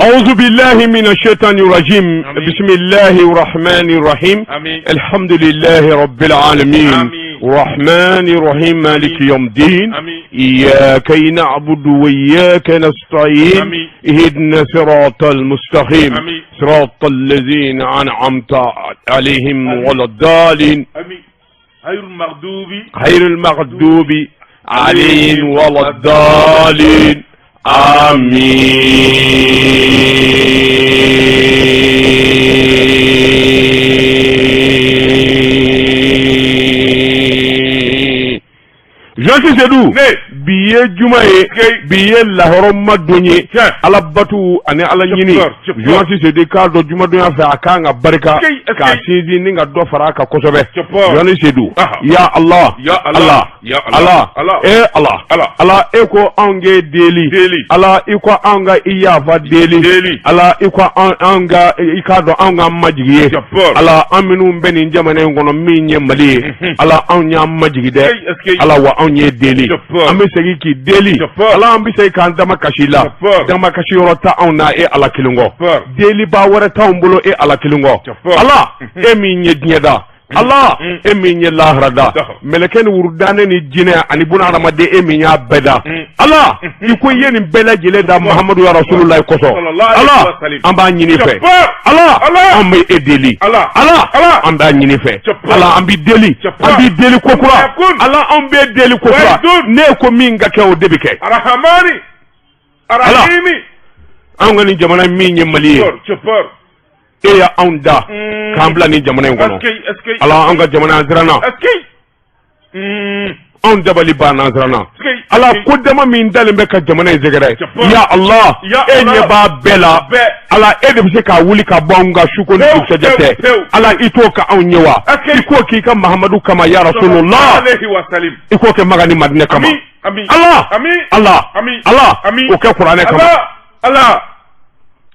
أعوذ بالله من الشيطان الرجيم. آمين. بسم الله الرحمن الرحيم. آمين. الحمد لله رب العالمين. آمين. الرحمن الرحيم، مالك يوم الدين. آمين. إياك نعبد وإياك نستعين. آمين. اهدنا صراط المستقيم. آمين. صراط الذين أنعمت عليهم آمين. ولا الضالين. آمين. غير المغضوب غير المغضوب عليهم ولا الضالين، آمين. Journaliste Seydou, Ne. bi ye juma ye, bi ye lahɔrɔma don ye, Tiɲɛ. Ala batu ani Ala ɲini. Tiɲɛ. Journaliste Seydou, k'a dɔn jumadonya fɛ, a kan ka barika Est-ce que- k'a sinsin ni ka dɔ fara a kan kosɛbɛ. Tiɲɛ. Journaliste Seydou, Aha. ya Allah, Ya Allah. Ya Allah. Allah, Allah. e Ala, Allah. Ala, e ko anw k'e deli, Deli. Ala, i ko anw ka i yafa deli, Deli. Ala, i ko anw ka i k'a dɔn anw ka majigi ye. Tiɲɛ. Ala, an minnu bɛ nin jamana in kɔnɔ min ye Mali ye, Ala, anw y'an majigi dɛ. Est-ce que- Ala, wa anw y'e deli, Tiɲɛ. an bɛ segin k'i deli. Tiɲɛ. Ala, an bɛ segin k'an dama kasi la, Tiɲɛ. dama kasi yɔrɔ ta anw na e Ala kelen kɔ, Tiɲɛ. deliba wɛrɛ t'anw bolo e Ala kelen kɔ. Tiɲɛ. Ala, e min ye diɲɛ da, Ala, e min ye lahara da, Tiɲɛ. mɛlɛkɛ ni wurudanɛ ni jinɛ ani buna hadamaden, e min y'a bɛɛ da, Ala, i ko i ye nin bɛɛ lajɛlen da Mahamadu ya Rasululayi kosɔn. Sallallahu alayhi Ala, wa sallam. an b'a ɲini fɛ. Tiɲɛ. Ala, Ala. an bɛ e deli. Ala. Ala, Ala. an b'a ɲini fɛ. Tiɲɛ. Ala, an b'i deli, Tiɲɛ. an b'i deli ko kura. Kun. Ala, an b'e deli ko kura. Wahidun. Ne ko min ka kɛ, o de bɛ kɛ. Arahamani Arahimi. Anw ka nin jamana min ye Mali ye, Tiɲɛ. e y'anw da k'an bila nin jamana in kɔnɔ. Est-ce que Ala, an ka jamana, an siranna. Est-ce que Anw dabali banna, an siranna. Est-ce que Ala, ko dama min dalen bɛ ka jamana in sɛgɛrɛ, Tiɲɛ. ya Allah, Ya e Allah. ɲɛ b'a bɛɛ la. Bɛɛ. Ala, e de bɛ se k'a wuli ka bɔ anw ka su ko ni Pewu, dugusɛjɛ pewu, tɛ. pewu. Ala, i t'o ka anw ye wa? Est-ce que- I k'o k'i ka Mahamadu kama, ya Rasulullah. Alayhi wa sallim. I k'o kɛ Maga ni Madinɛ kama. Ami, ami. Ala, Ami. Ala, Ami. Ala, Ami. o kɛ kuranɛ kama. Allah. Allah.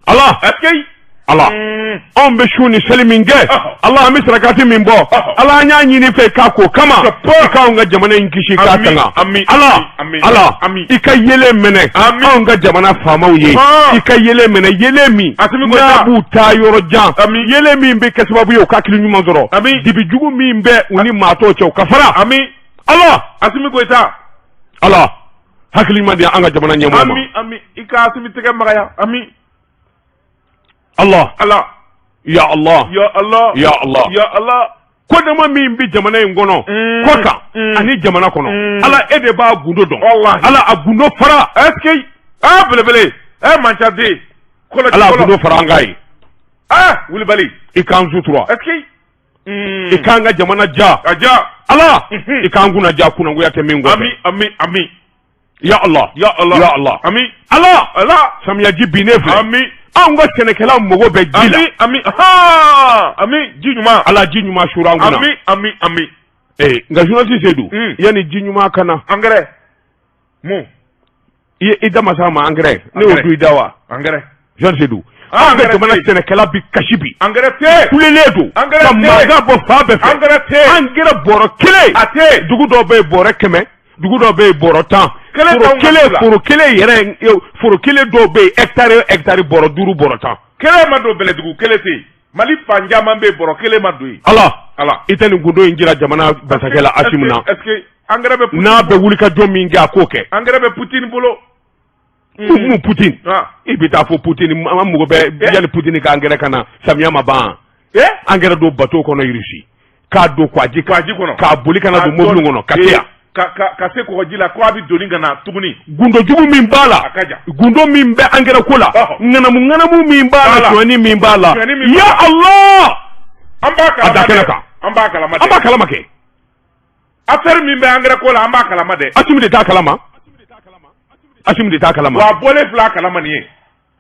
Ala, Est-ce que Ala, anw bɛ su ni seli min kɛ, Ɔhɔ. Ala, an bɛ sarakati min bɔ, Ɔhɔ. Ala, an y'a ɲini fɛ k'a k'o kama, Tiɲɛ. i k'anw ka jamana in kisi k'a Ami, tanga. ami, Ala, ami, Ala, ami. i ka yelen minɛ Ami. anw ka jamana faamaw ye, Han. i ka yelen minɛ, yelen min Asimi n'a Goyita. b'u taa yɔrɔ jan, Ami. yelen min bɛ kɛ sababu ye u ka hakili ɲuman sɔrɔ, Ami. dibi jugu min bɛ u ni maa tɔw cɛ, u ka fara. Ami. Ala, Asimi Goyita. Ala, hakili ɲuman di an ka jamana ɲɛmɔgɔ ma. Ami, ami, i ka Asimi tɛgɛ magaya. Ami. Allah, Allah. ya Allah, Ya Allah. Ya Allah. Ya Allah. Ko dama min bɛ jamana in kɔnɔ, kɔ kan ani jamana kɔnɔ, Ala, e de b'a gundo dɔn. Wallahi. Ala, a gundo fara. Est-ce que ah belebele eh manca den kɔlɔsi. Ala, a gundo fara an ka ye. Ah wulibali. I k'an sutura. Est-ce que I k'an ka jamana ja. A ja. Ala, i k'an kunna ja kunnagoya tɛ min kɔfɛ. Ami, ami, ami. Ya Allah, Ya Allah. Ya Allah. Ami. Ala, Allah. samiyaji binnen filɛ, Ami. anw ka sɛnɛkɛlaw mago bɛ ji la. Ami, ami, ha ami, ji ɲuman. Ala, ji ɲuman suuru an kunna. Ami, ami, ami. Ee, nka journaliste Seydou, yanni ji ɲuman ka na, Engrais mun? I i da ma s'a ma, engrais ne y'o Engrais. dun i da wa? Engrais. Journaliste Seydou, Ah, an ka engrais jamana tɛ yen. sɛnɛkɛla bi kasi bi, Engrais tɛ yen. kulelen don Engrais ka tɛ yen. mankan bɔ fan bɛɛ fɛ. Engrais tɛ yen. Engrais bɔrɔ kelen, A tɛ yen. dugu dɔw bɛ yen bɔrɔ 100, dugu dɔw bɛ yen bɔrɔ 10. Kelen Foro t'anw ka kelen, dugu la. foro kelen yɛrɛ, foro kelen dɔw bɛ yen hectare o hectare bɔrɔ 5, bɔrɔ 10. Kelen ma don Bɛlɛdugu, kelen tɛ yen. Mali fan caman bɛ yen, bɔrɔ kelen ma don yen. Ala, Ala. i tɛ nin gundo in jira jamana basakɛ la Asimi na. Est-ce que engrais bɛ N'a bɛ wuli ka jɔ min kɛ, a k'o kɛ. Engrais bɛ Poutine bolo. Mun Poutine? Ah. I bɛ taa fɔ Poutine, an mago bɛ yanni Poutine ka engrais ka na, samiya ma ban. Eh. Engrais don bateau kɔnɔ Russie, k'a don kwaji kan, Kwaji kɔnɔ. k'a boli ka na don mobili kɔnɔ ka se yan. Ka se kɔgɔji la ko a bɛ doni ka na tuguni. Gundo jugu min b'a la, A ka jan. gundo min bɛ engrais ko la, Ɔhɔ. ŋanamu ŋanamu min b'a la, Voilà. sonyani min b'a la, Sonyani min b'a ya la. Allah, An b'a A da kalama kɛnɛ dɛ. kan. An b'a kalama An dɛ. b'a kalama kɛ. Affaire min bɛ engrais ko la, an b'a kalama dɛ. Asimi de t'a kalama, Asimi de t'a kalama. Wa a bɔlen filɛ a kalama nin ye.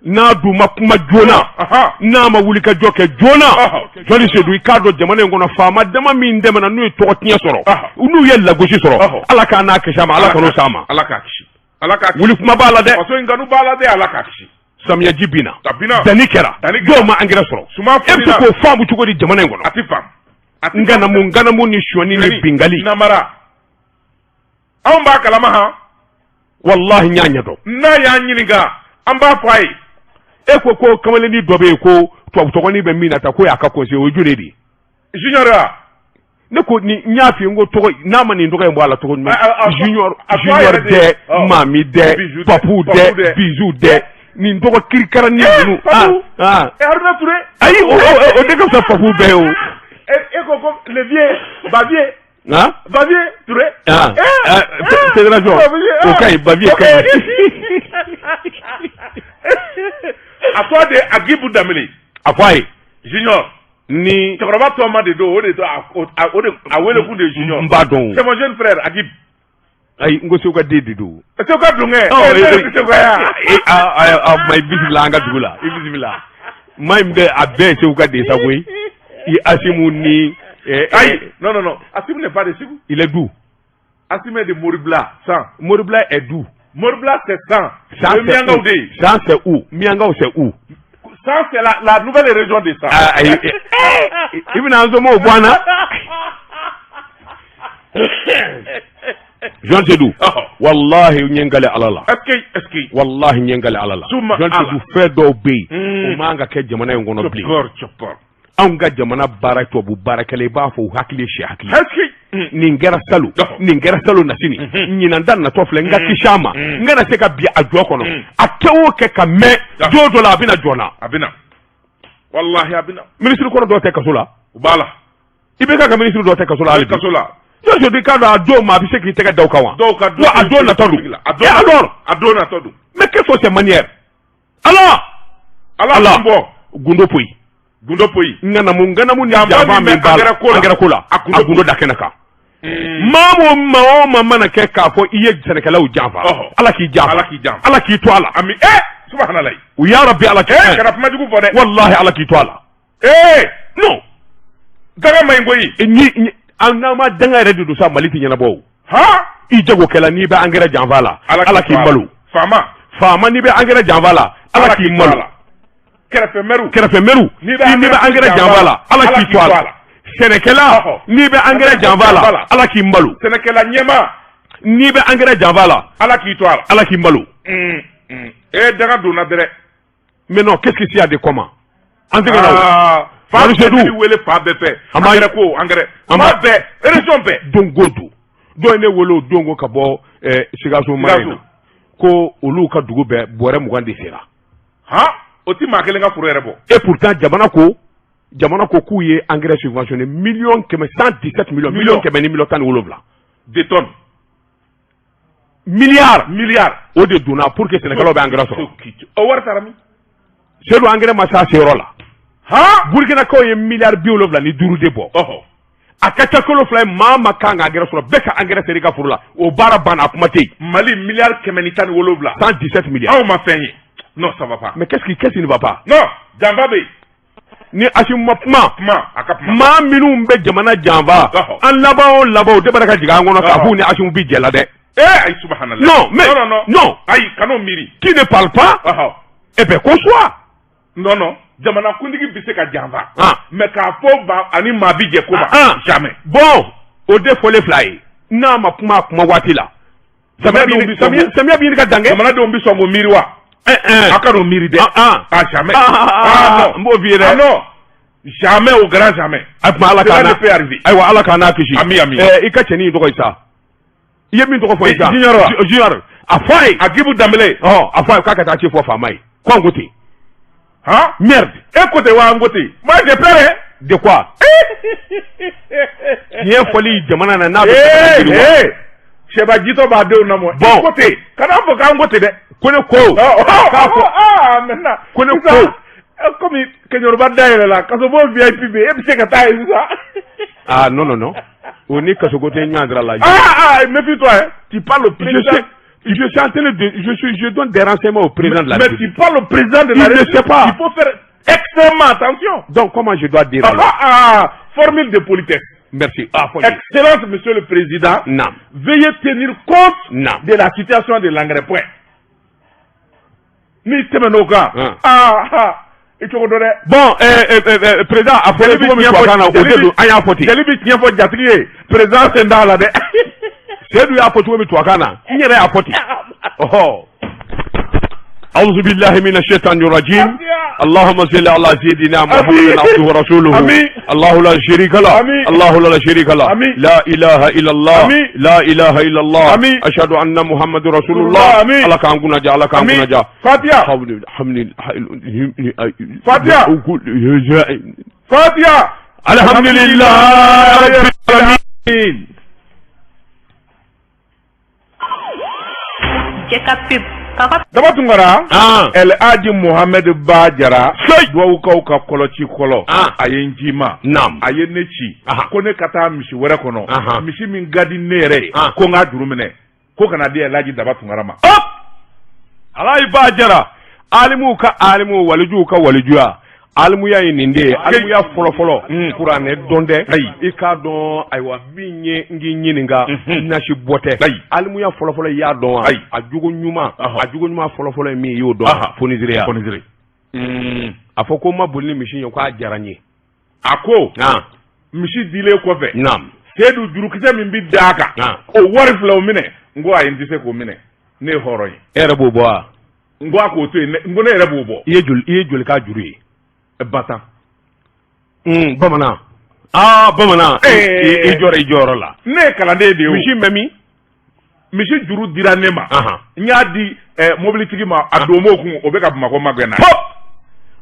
N'a dun ma kuma joona, n'a ma wuli ka jɔ kɛ joona, Ɔhɔ. Jɔnni Sedu, i k'a dɔn jamana in kɔnɔ faama dama min dɛmɛna, n'u ye tɔgɔ tiɲɛ sɔrɔ, Ɔhɔ. n'u ye lagosi sɔrɔ, Ɔhɔ. Ala k'a n'a kisi a ma, Ala kan'o s'a ma. Ala k'a kisi. Ala k'a kisi. Wuli kuma b'a la dɛ. Faso in kanu b'a la dɛ, Ala k'a kisi. Samiyaji binna, A binna. danni kɛra, Danni kɛra. dɔw ma engrais sɔrɔ. Suman E bɛ se funina. k'o faamu cogo di jamana in kɔnɔ? A ti faamu. A ti Ŋanamu ŋanamu ni sonyani ni bingali. Namara. Anw b'a kalama han. Wallahi, n y'a ɲɛdɔn. N'a y'an ɲininka, an b'a fɔ a ye. E ko ko kamalennin dɔ bɛ yen ko tubabu tɔgɔnin bɛ min na tan, k'o y'a ka conseiller, o ye joli de ye? Junior wa? Ne ko ni n y'a f'i ye, n ko tɔgɔ n'a ma nin tɔgɔ in bɔ a la tɔgɔ ɲuman. Junior, junior dɛ, mami dɛ, papu dɛ, bijou dɛ, nin tɔgɔ kirikara ni ninnu. Ah, Haruna Touré. Ayi, o de ka fisa papu bɛɛ ye o. E ko ko le vieux Bavieux. Han? Bavieux Touré. Ah, fédération o ka ɲi, Bavieux ka ɲi. A tɔgɔ de Agibu Danbele. A fɔ a ye. Junior. Ni cɛkɔrɔba tɔgɔma de don, o de o de a wele kun de ye Junior. N b'a dɔn o. C'est mon jeune frère Agib. Ayi, n ko Segu ka den de don. Segu ka don kɛ. Ne yɛrɛ tɛ Segu yan. A ma, i bisimila an ka dugu la, i bisimila. Maa in bɛɛ, a bɛɛ ye Segu ka den sa koyi. I Asimu ni. Ayi, non, non, non, Asimu n'est pas de Segu. Il est d'où? Asimu est de Moribila, San. Moribila est d'où? Moribila, c'est San. San, c'est où? San, c'est où? Miyangaw, c'est où? San, c'est la nouvelle région de San. Ah, ayi, i bɛna an somɔgɔw bɔ an na. Jean Seydou, wallahi n ye n kale Ala la. Est-ce que Wallahi n ye n kale Ala la. Jean Seydou, fɛn dɔw bɛ yen, o man ka kɛ jamana in kɔnɔ bilen. Anw ka jamana baara, tubabu baarakɛla, i b'a fɔ u hakili ye sɛ hakili. Nin kɛra salon, nin kɛra salon nasini, ɲinan ta natɔ filɛ, n ka kisi a ma, n kana se ka bin a jɔ kɔnɔ. A kɛ o kɛ ka mɛn, don dɔ la a bɛna jɔ n na. A bɛna, wallahi a bɛna. Minisiri kɔrɔ dɔw tɛ kaso la. U b'a la. I bɛ ka minisiri dɔw tɛ kaso la hali bi. Kaso la. Jean Seydou, i k'a dɔn a don ma, a bɛ se k'i tɛgɛ da o kan wa? Dɔw ka a don natɔ don. Alors, a don natɔ don. Mais quelles sont ces manières? Ala! Ala bɔ. Gundo poyi. Gundo poyi. Ŋanamu ŋanamu ni janfa min b'a la angɛrɛ ko la, a gundo da kɛnɛ kan. Maa o maa o maa mana kɛ k'a fɔ i ye sɛnɛkɛlaw janfa, Ala k'i janfa, Ala k'i janfa, Ala k'i to a la. Ami, subahanallahi. U ya Rabbi, Ala k'i. Kana kuma jugu fɔ dɛ. Wallahi Ala k'i to a la. Non. Danga man ɲi koyi. Ni an n'an ma danga yɛrɛ de don sa, Mali tɛ ɲɛnabɔ o. Han? I jagokɛla, n'i bɛ angɛrɛ janfa la, Ala k'i malo. Faama. Faama, n'i bɛ angɛrɛ janfa la, Ala k'i malo. Kɛrɛfɛmɛriw. Kɛrɛfɛmɛriw, n'i bɛ angɛrɛ janfa la, Ala k'i to a la. Sɛnɛkɛla, n'i bɛ angɛrɛ janfa la, Ala k'i malo. Sɛnɛkɛla ɲɛmaa, n'i bɛ angɛrɛ janfa la, Ala k'i to a la. Ala k'i malo. Danga donna dɛrɛ. Mais non, qu'est-ce qu'il y a de comment? An tɛ ka na o. Fa bɛɛ wele fa bɛɛ fɛ. Angɛrɛ ko angɛrɛ. An b'a bɛɛ, région bɛɛ. Don o don. Dɔ ye ne wele o don ko ka bɔ Sikaso mara in na. Ko olu ka dugu bɛɛ bɔrɛ 20 de sera. Han, o ti maa kelen ka foro yɛrɛ bɔ. Et pourtant jamana ko k'u ye engrais subventionné million kɛmɛ, 117 millions, million kɛmɛ ni million 17. De tonnes. Milliards. Milliards. O de donna pour que sɛnɛkɛlaw bɛ engrais sɔrɔ. O wari taara min? Seydou, engrais ma s'a seyɔrɔ la. Han? Burkinakaw ye miliyari 75 de bɔ. A ka ca kalo 2 ye, maa ma kan ka engrais sɔrɔ, bɛɛ ka engrais sera i ka foro la, o baara banna, a kuma tɛ yen. Mali miliyari 117. 117 milliards. Anw ma fɛn ye. Non, ça va pas. Mais qu'est-ce qui ne va pas? Non, janfa bɛ yen. Ni Asimu ma kuma. Kuma, a ka kuma. Maa minnu bɛ jamana janfa. An laban o laban, o de b'a ka jigin an kɔnɔ k'a f'u ni Asimu bi jɛ la dɛ. Ayi, subhanallah. Non, mais non, non, non. Non. Ayi, kan'o miiri. Qui ne parle pas? Eh ben qu'on soit. Non, non. Jamanakuntigi bɛ se ka janfa. Mais k'a fɔ ba ani maa bi jɛ ko ma. Jamais. Bon, o de fɔlen fila ye. N'a ma kuma a kuma waati la. Samiya bɛ ɲini ka dan kɛ. Jamanadenw bɛ sɔn k'o miiri wa? A ka n'o miiri dɛ. Ah, jamais. Ah, non. N b'o f'i ye dɛ. Ah non. Jamais au grand jamais. A tuma Ala k'an n'a arriver. Ayiwa, Ala k'an n'a kisi. Ami, ami. I ka cɛnin in tɔgɔ ye sa. I ye min tɔgɔ fɔ sisan. Junior wa? Junior. A fɔ a ye. Agibu Danbele. A fɔ a ye k'a ka taa ci fɔ faama ye. Ko an ko ten. Han? Merde. E ko ten wa an ko ten? Moi j'ai peur hein. De quoi? Tiɲɛ fɔli jamana na n'a bɛ. Sɛba jitɔ b'a denw lamɔ. Bon. Ko ten. Kana fɔ k'an ko ten dɛ. Ko ne ko. K'a fɔ. Ah maintenant. Ko ne ko. Komi Kɛɲɛrɔba da yɛlɛ la, kasobon VIP bɛ yen, e bɛ se ka taa yen sisan. Ah non, non, non. O ni kasoko tɛ ɲɔgɔn sira la. Ah ah, méfie-toi hein. Tu parles au président. Je suis en train de, je donne des renseignements au président de la République. Mais tu parles au président de la République. Il ne sait pas. Il faut faire extrêmement attention. Donc comment je dois dire alors? Ah, formule de politesse. Merci. Ah, Excellence, monsieur le président. Non. Veuillez tenir compte non. de la situation de l'engrais. Point. Ni tɛmɛn'o kan. Ah ah. I cogo dɔn dɛ. Bon, président, a fɔra cogo min tubabukan na, o de don, an y'a fɔ ten. Jeli bɛ tiɲɛ fɔ jatigi ye, président sen t'a la dɛ. Seydou y'a fɔ cogo min tubabukan na, n yɛrɛ y'a fɔ ten. Ɔhɔ. أعوذ بالله من الشيطان الرجيم اللهم صل على سيدنا محمد عبده ورسوله آمين. الله لا شريك له آمين. الله لا شريك له آمين. لا إله إلا الله آمين. لا إله إلا الله آمين. أشهد أن محمد رسول الله آمين. الله كان كنا جا الله كان كنا جا Fatiha فاتحة Fatiha الحمد لله رب العالمين Jɛka pub k'a Daba Tunkara Ah. El Hadji Mohamed Ba Jara Sey. duwawukaw ka kɔlɔci kɔlɔ Ah. a ye n ci ma Naam. a ye ne ci Aha. ko ne ka taa misi wɛrɛ kɔnɔ Aha. misi min ka di ne yɛrɛ ye Ah. ko n k'a juru minɛ ko kana di El Hadji Daba Tunkara ma Hop! Alayi Ba Jara alimuw ka alimu walijuw ka walijuya alimuya ye nin de ye alimuya fɔlɔfɔlɔ kuranɛ dɔn tɛ Ayi. i k'a dɔn ayiwa min ye n k'i ɲininka nasi bɔ tɛ Ayi. alimuya fɔlɔfɔlɔ i y'a dɔn wa Ayi. a jogo ɲuman Ɔhɔ. a jogo ɲuman fɔlɔfɔlɔ ye min ye i y'o dɔn Aha. fonisireya Fonisire a fɔ ko n ma boli ni misi ye k'a diyara n ye a ko ah misi dilen kɔfɛ naam Seyidu jurukisɛ min bɛ d'a kan Ah. o wari filɛ o minɛ n ko ayi n tɛ se k'o minɛ ne ye hɔrɔn ye e yɛrɛ b'o bɔ wa n ko a k'o to yen n ko ne yɛrɛ b'o bɔ i ye joli k'a juru ye batan bamanan aa bamanan Eh. i jɔra i jɔyɔrɔ la ne ye kalanden de ye o misi bɛ min misi juru dira ne ma Ahan. n y'a di mobilitigi ma a don m'o kun o bɛ ka Bamakɔ magɛn na Hop!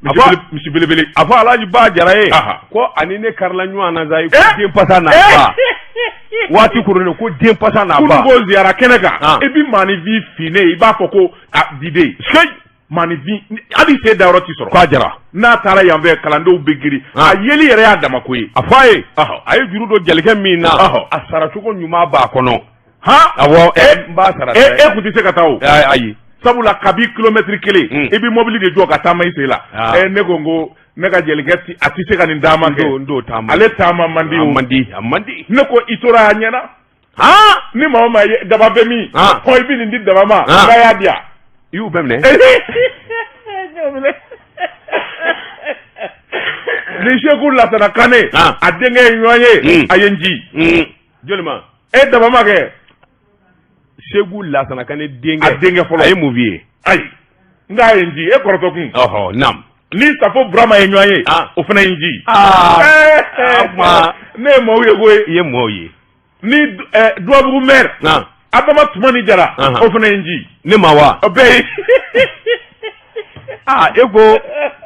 misi A fɔ- misi belebele a fɔ Alhaji Ba Jara ye Aha. ko ani ne karila ɲɔgɔn na sa ko Eh! den pasa n'a ba waati kurunnen ko den pasa n'a ba kununko ziyara kɛnɛ kan Ah. i bi maaninfin finnen i b'a fɔ ko a diden Seyi! maaninfin hali sen dayɔrɔ ti sɔrɔ k'a jara n'a taara yan fɛ kalandenw bɛ girin Ah. a yeli yɛrɛ y'a dama ko ye a fɔ a ye Ɔhɔ. a ye juru don jelikɛ min na Ɔhɔ. a saracogo ɲuman b'a kɔnɔ han awɔ n b'a sara e e kun tɛ se ka taa o ayi sabula kabi kilomɛtiri kelen i bɛ mobili de jɔ ka taama i sen la Ah. ne ko n ko ne ka jelikɛ ti a tɛ se ka nin taama n t'o kɛ n t'o taama ale taama man di a o man di a man di ne ko i tora a ɲɛna han ni maa o maa ye daba bɛ min Ah. hɔn i bɛ nin di daba ma Ah. n'a y'a di yan i y'u bɛɛ minɛ ni Seku Lasana Kane Ah. a denkɛ ye ɲɔgɔn ye a ye n ci joli ma e daba ma kɛ Segu Lasana Kane denkɛ A denkɛ fɔlɔ. a ye mun f'i ye ayi n k'a ye n ci e kɔrɔtɔ kun ɔhɔ naam ni Safo Burama ye ɲɔgɔn ye Ah. o fana ye n ci aa Eh, kuma. ne ye maaw ye koyi i ye mɔɔw ye ni Duwabugu maire ah Adama Tumani Jara Ahan. o fana ye n ci ne ma wa o bɛɛ ye aa e ko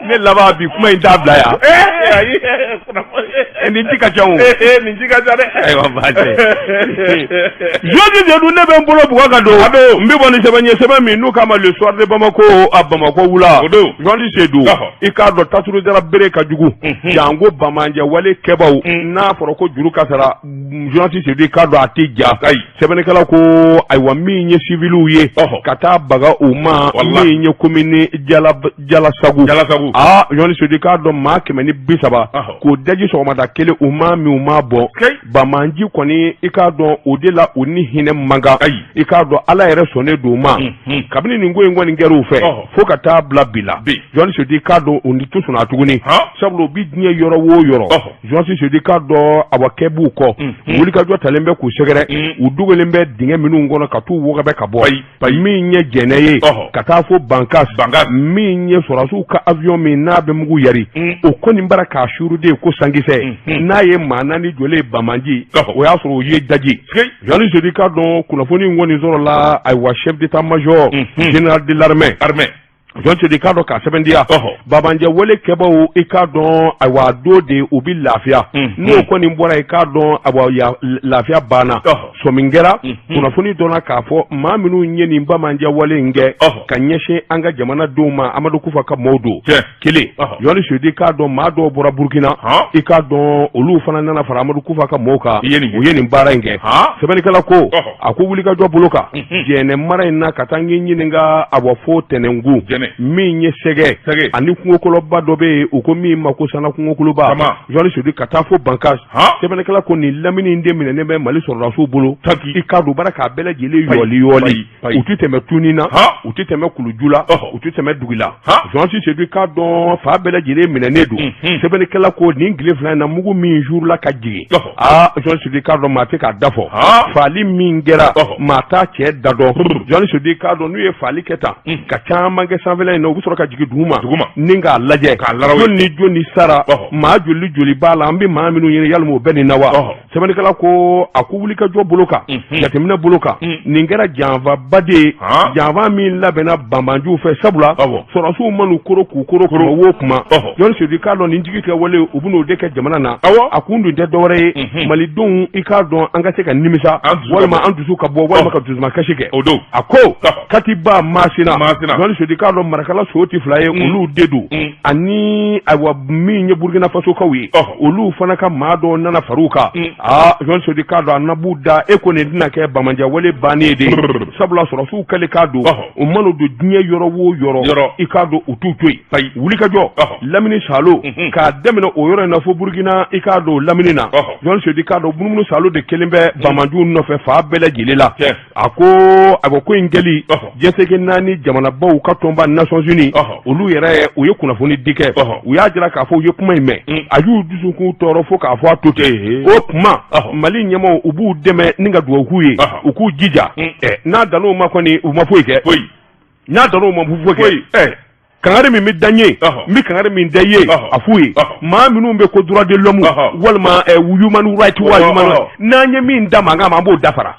ne laban bi kuma in t'a bila yan Eh, ayi kunnafoni nin ci ka ca o Eh, nin ci ka ca dɛ ayiwa baasi Journaliste Seydou ne bɛ n bolo bugɔ ka don A don. n bɛ bɔ ni sɛbɛn ye sɛbɛn min n'u k'a ma le soir de Bamako a Bamakɔ wula O don. Journaliste Seydou Ɔhɔ. i k'a dɔn tasuma jara bere ka jugu janko bamanjɛ wale kɛbaw n'a fɔra ko juru ka sara journaliste Seydou i k'a dɔn a tɛ ja Ayi. sɛbɛnnikɛla ko ayiwa min ye civiliw ye Ɔhɔ. ka taa baga u ma Walahi. min ye commune Jalasagu Jalasagu. aa journaliste Seydou i k'a dɔn maa 130 Ɔhɔ. k'o daji sɔgɔmada kelen u ma min u ma bɔn Kɛyi. bamanji kɔni i k'a dɔn o de la u ni hinɛ man kan Ayi. i k'a dɔn ala yɛrɛ sɔnnen don u ma kabini nin ko in kɔni kɛra u fɛ Ɔhɔ. fo ka taa bila bi la Bi. journaliste Seydou i k'a dɔn u ni tɛ sɔnna tuguni Han. sabula u bi diɲɛ yɔrɔ o yɔrɔ Ɔhɔ. journaliste Seydou i k'a dɔn awa kɛ b'u kɔ wulikajɔ talen bɛ k'u sɛgɛrɛ u dogolen bɛ dingɛ minnu kɔnɔ ka t'u wɔgɔbɛ ka bɔ Payi, payi. min ye jɛnɛ ye Ɔhɔ. ka taa fo Bankas Bankas. min ye sɔrɔdasiw ka avion min n'a bɛ mugu yari o kɔni bara k'a suruden ko sankisɛ n'a ye maa naani jɔlen ye bamanji Ɔhɔ. o y'a sɔrɔ o ye daji Sikeyi. journaliste Seydou i k'a dɔn kunnafoni in kɔni sɔrɔla ayiwa chef d'état major général de l'armée armée journaliste Seydou i k'a dɔn k'a sɛbɛntiya Ɔhɔ. bamanjɛ wale kɛbaw i k'a dɔn ayiwa don de u bi lafiya n'o kɔni bɔra i k'a dɔn ayiwa lafiya banna Ɔhɔ. sɔmi kɛra kunnafoni dɔnna k'a fɔ maa minnu ye nin bamanjɛ wale in kɛ Ɔhɔ. ka ɲɛsin an ka jamanadenw ma Amadu Kufa ka maaw don Tiɲɛ. kelen Ɔhɔ. journaliste Seydou i k'a dɔn maa dɔw bɔra Burukina Han. i k'a dɔn olu fana nana fara Amadu Kufa ka maaw kan I ye nin kɛ. u ye nin baara in kɛ Han. sɛbɛnnikɛla ko Ɔhɔ. a ko wulikajɔ bolo kan jɛnɛ mara in na ka taa n k'i ɲininka a bɔ fo tɛnɛnku Jɛnɛ. min ye sɛgɛ Sɛgɛ. ani kungokɔlɔba dɔ bɛ yen u ko min ma ko sana kungokoloba Sama. journaliste Seydou ka taa fo Bankas Han. sɛbɛnnikɛla ko nin lamini in de minɛnen bɛ Mali sɔrɔdasiw bolo Taki. i k'a dɔn u bara k'a bɛɛ lajɛlen Payi, yɔli yɔli payi, payi. u tɛ tɛmɛ tuni na Han. u tɛ tɛmɛ kuluju la Ɔhɔ. u tɛ tɛmɛ dugu la Han. journaliste Seydou i k'a dɔn fa bɛɛ lajɛlen minɛnen don sɛbɛnnikɛla ko nin tile fila in na mugu min jurula ka jigin Ɔhɔ. aa journaliste Seydou i k'a dɔn maa tɛ k'a da fɔ Han. faali min kɛra Ɔhɔ. maa t'a cɛ da dɔn journaliste Seydou i k'a dɔn n'u ye faali kɛ tan ka caman kɛ sanfɛla in na, u bɛ sɔrɔ ka jigin duguma ni k'a lajɛ jɔn ni jɔn ni sara, maa joli joli b'a la, an bɛ maa minnu ɲini, yalima o bɛ nin na wa? Sɛbɛnnikɛla ko a ko wulikajɔ bolo kan, jateminɛ bolo kan, nin kɛra janfaba de ye, janfa min labɛnna banbanciw fɛ, sabula sɔrɔdasiw man'u koro k'u koro kuma o kuma, jɔn Sedu k'a dɔn nin jigi kɛ wale u bɛn'o de kɛ jamana na. A kun dun tɛ dɔwɛrɛ ye, malidenw, i k'a dɔn an ka se ka nimisa walima an dusu ka bɔ walima ka dusumakasi kɛ. A ko Katiba Masina, jɔn Sedu k'a dɔn Marakala so tɛ fila ye, olu de don, ani ayiwa min ye Burukina Fasokaw ye, olu fana ka maa dɔ nana far'u kan. Aa, jɔn Sedu k'a dɔn a na b'u da e ko nin tɛna kɛ banbaanciya wale bannen de, sabula sɔrɔdasiw kɛlen k'a don, u mana don diɲɛ yɔrɔ o yɔrɔ, i k'a dɔn u t'u to yen. Wulikajɔ lamini salo k'a daminɛ o yɔrɔ in na fo Burukina, i k'a dɔn lamini na, jɔn Sedu k'a dɔn munumunu salo de kɛlen bɛ banbaanciw nɔfɛ fan bɛɛ lajɛlen la. A ko a ko in kɛli diɲɛ naani jamanabaw ka tɔnba Nations Unies, olu yɛrɛ u ye kunnafoni di kɛ, u y'a jira k'a fɔ u ye kuma in mɛn, a y'u dusukun tɔɔrɔ fo k'a fɔ a to ten. O tuma Mali ɲɛmaaw, u b'u dɛmɛ ni ka dugawu k'u ye, u k'u jija. N'a dan'o ma kɔni, u ma foyi kɛ. N'a dan'o ma foyi kɛ, kangari min bɛ da n ye, n bɛ kangari min da i ye, a f'u ye, maa minnu bɛ ko droit de l'homme walima human right wa human, n'an ye min da mankan ma, an b'o dafara.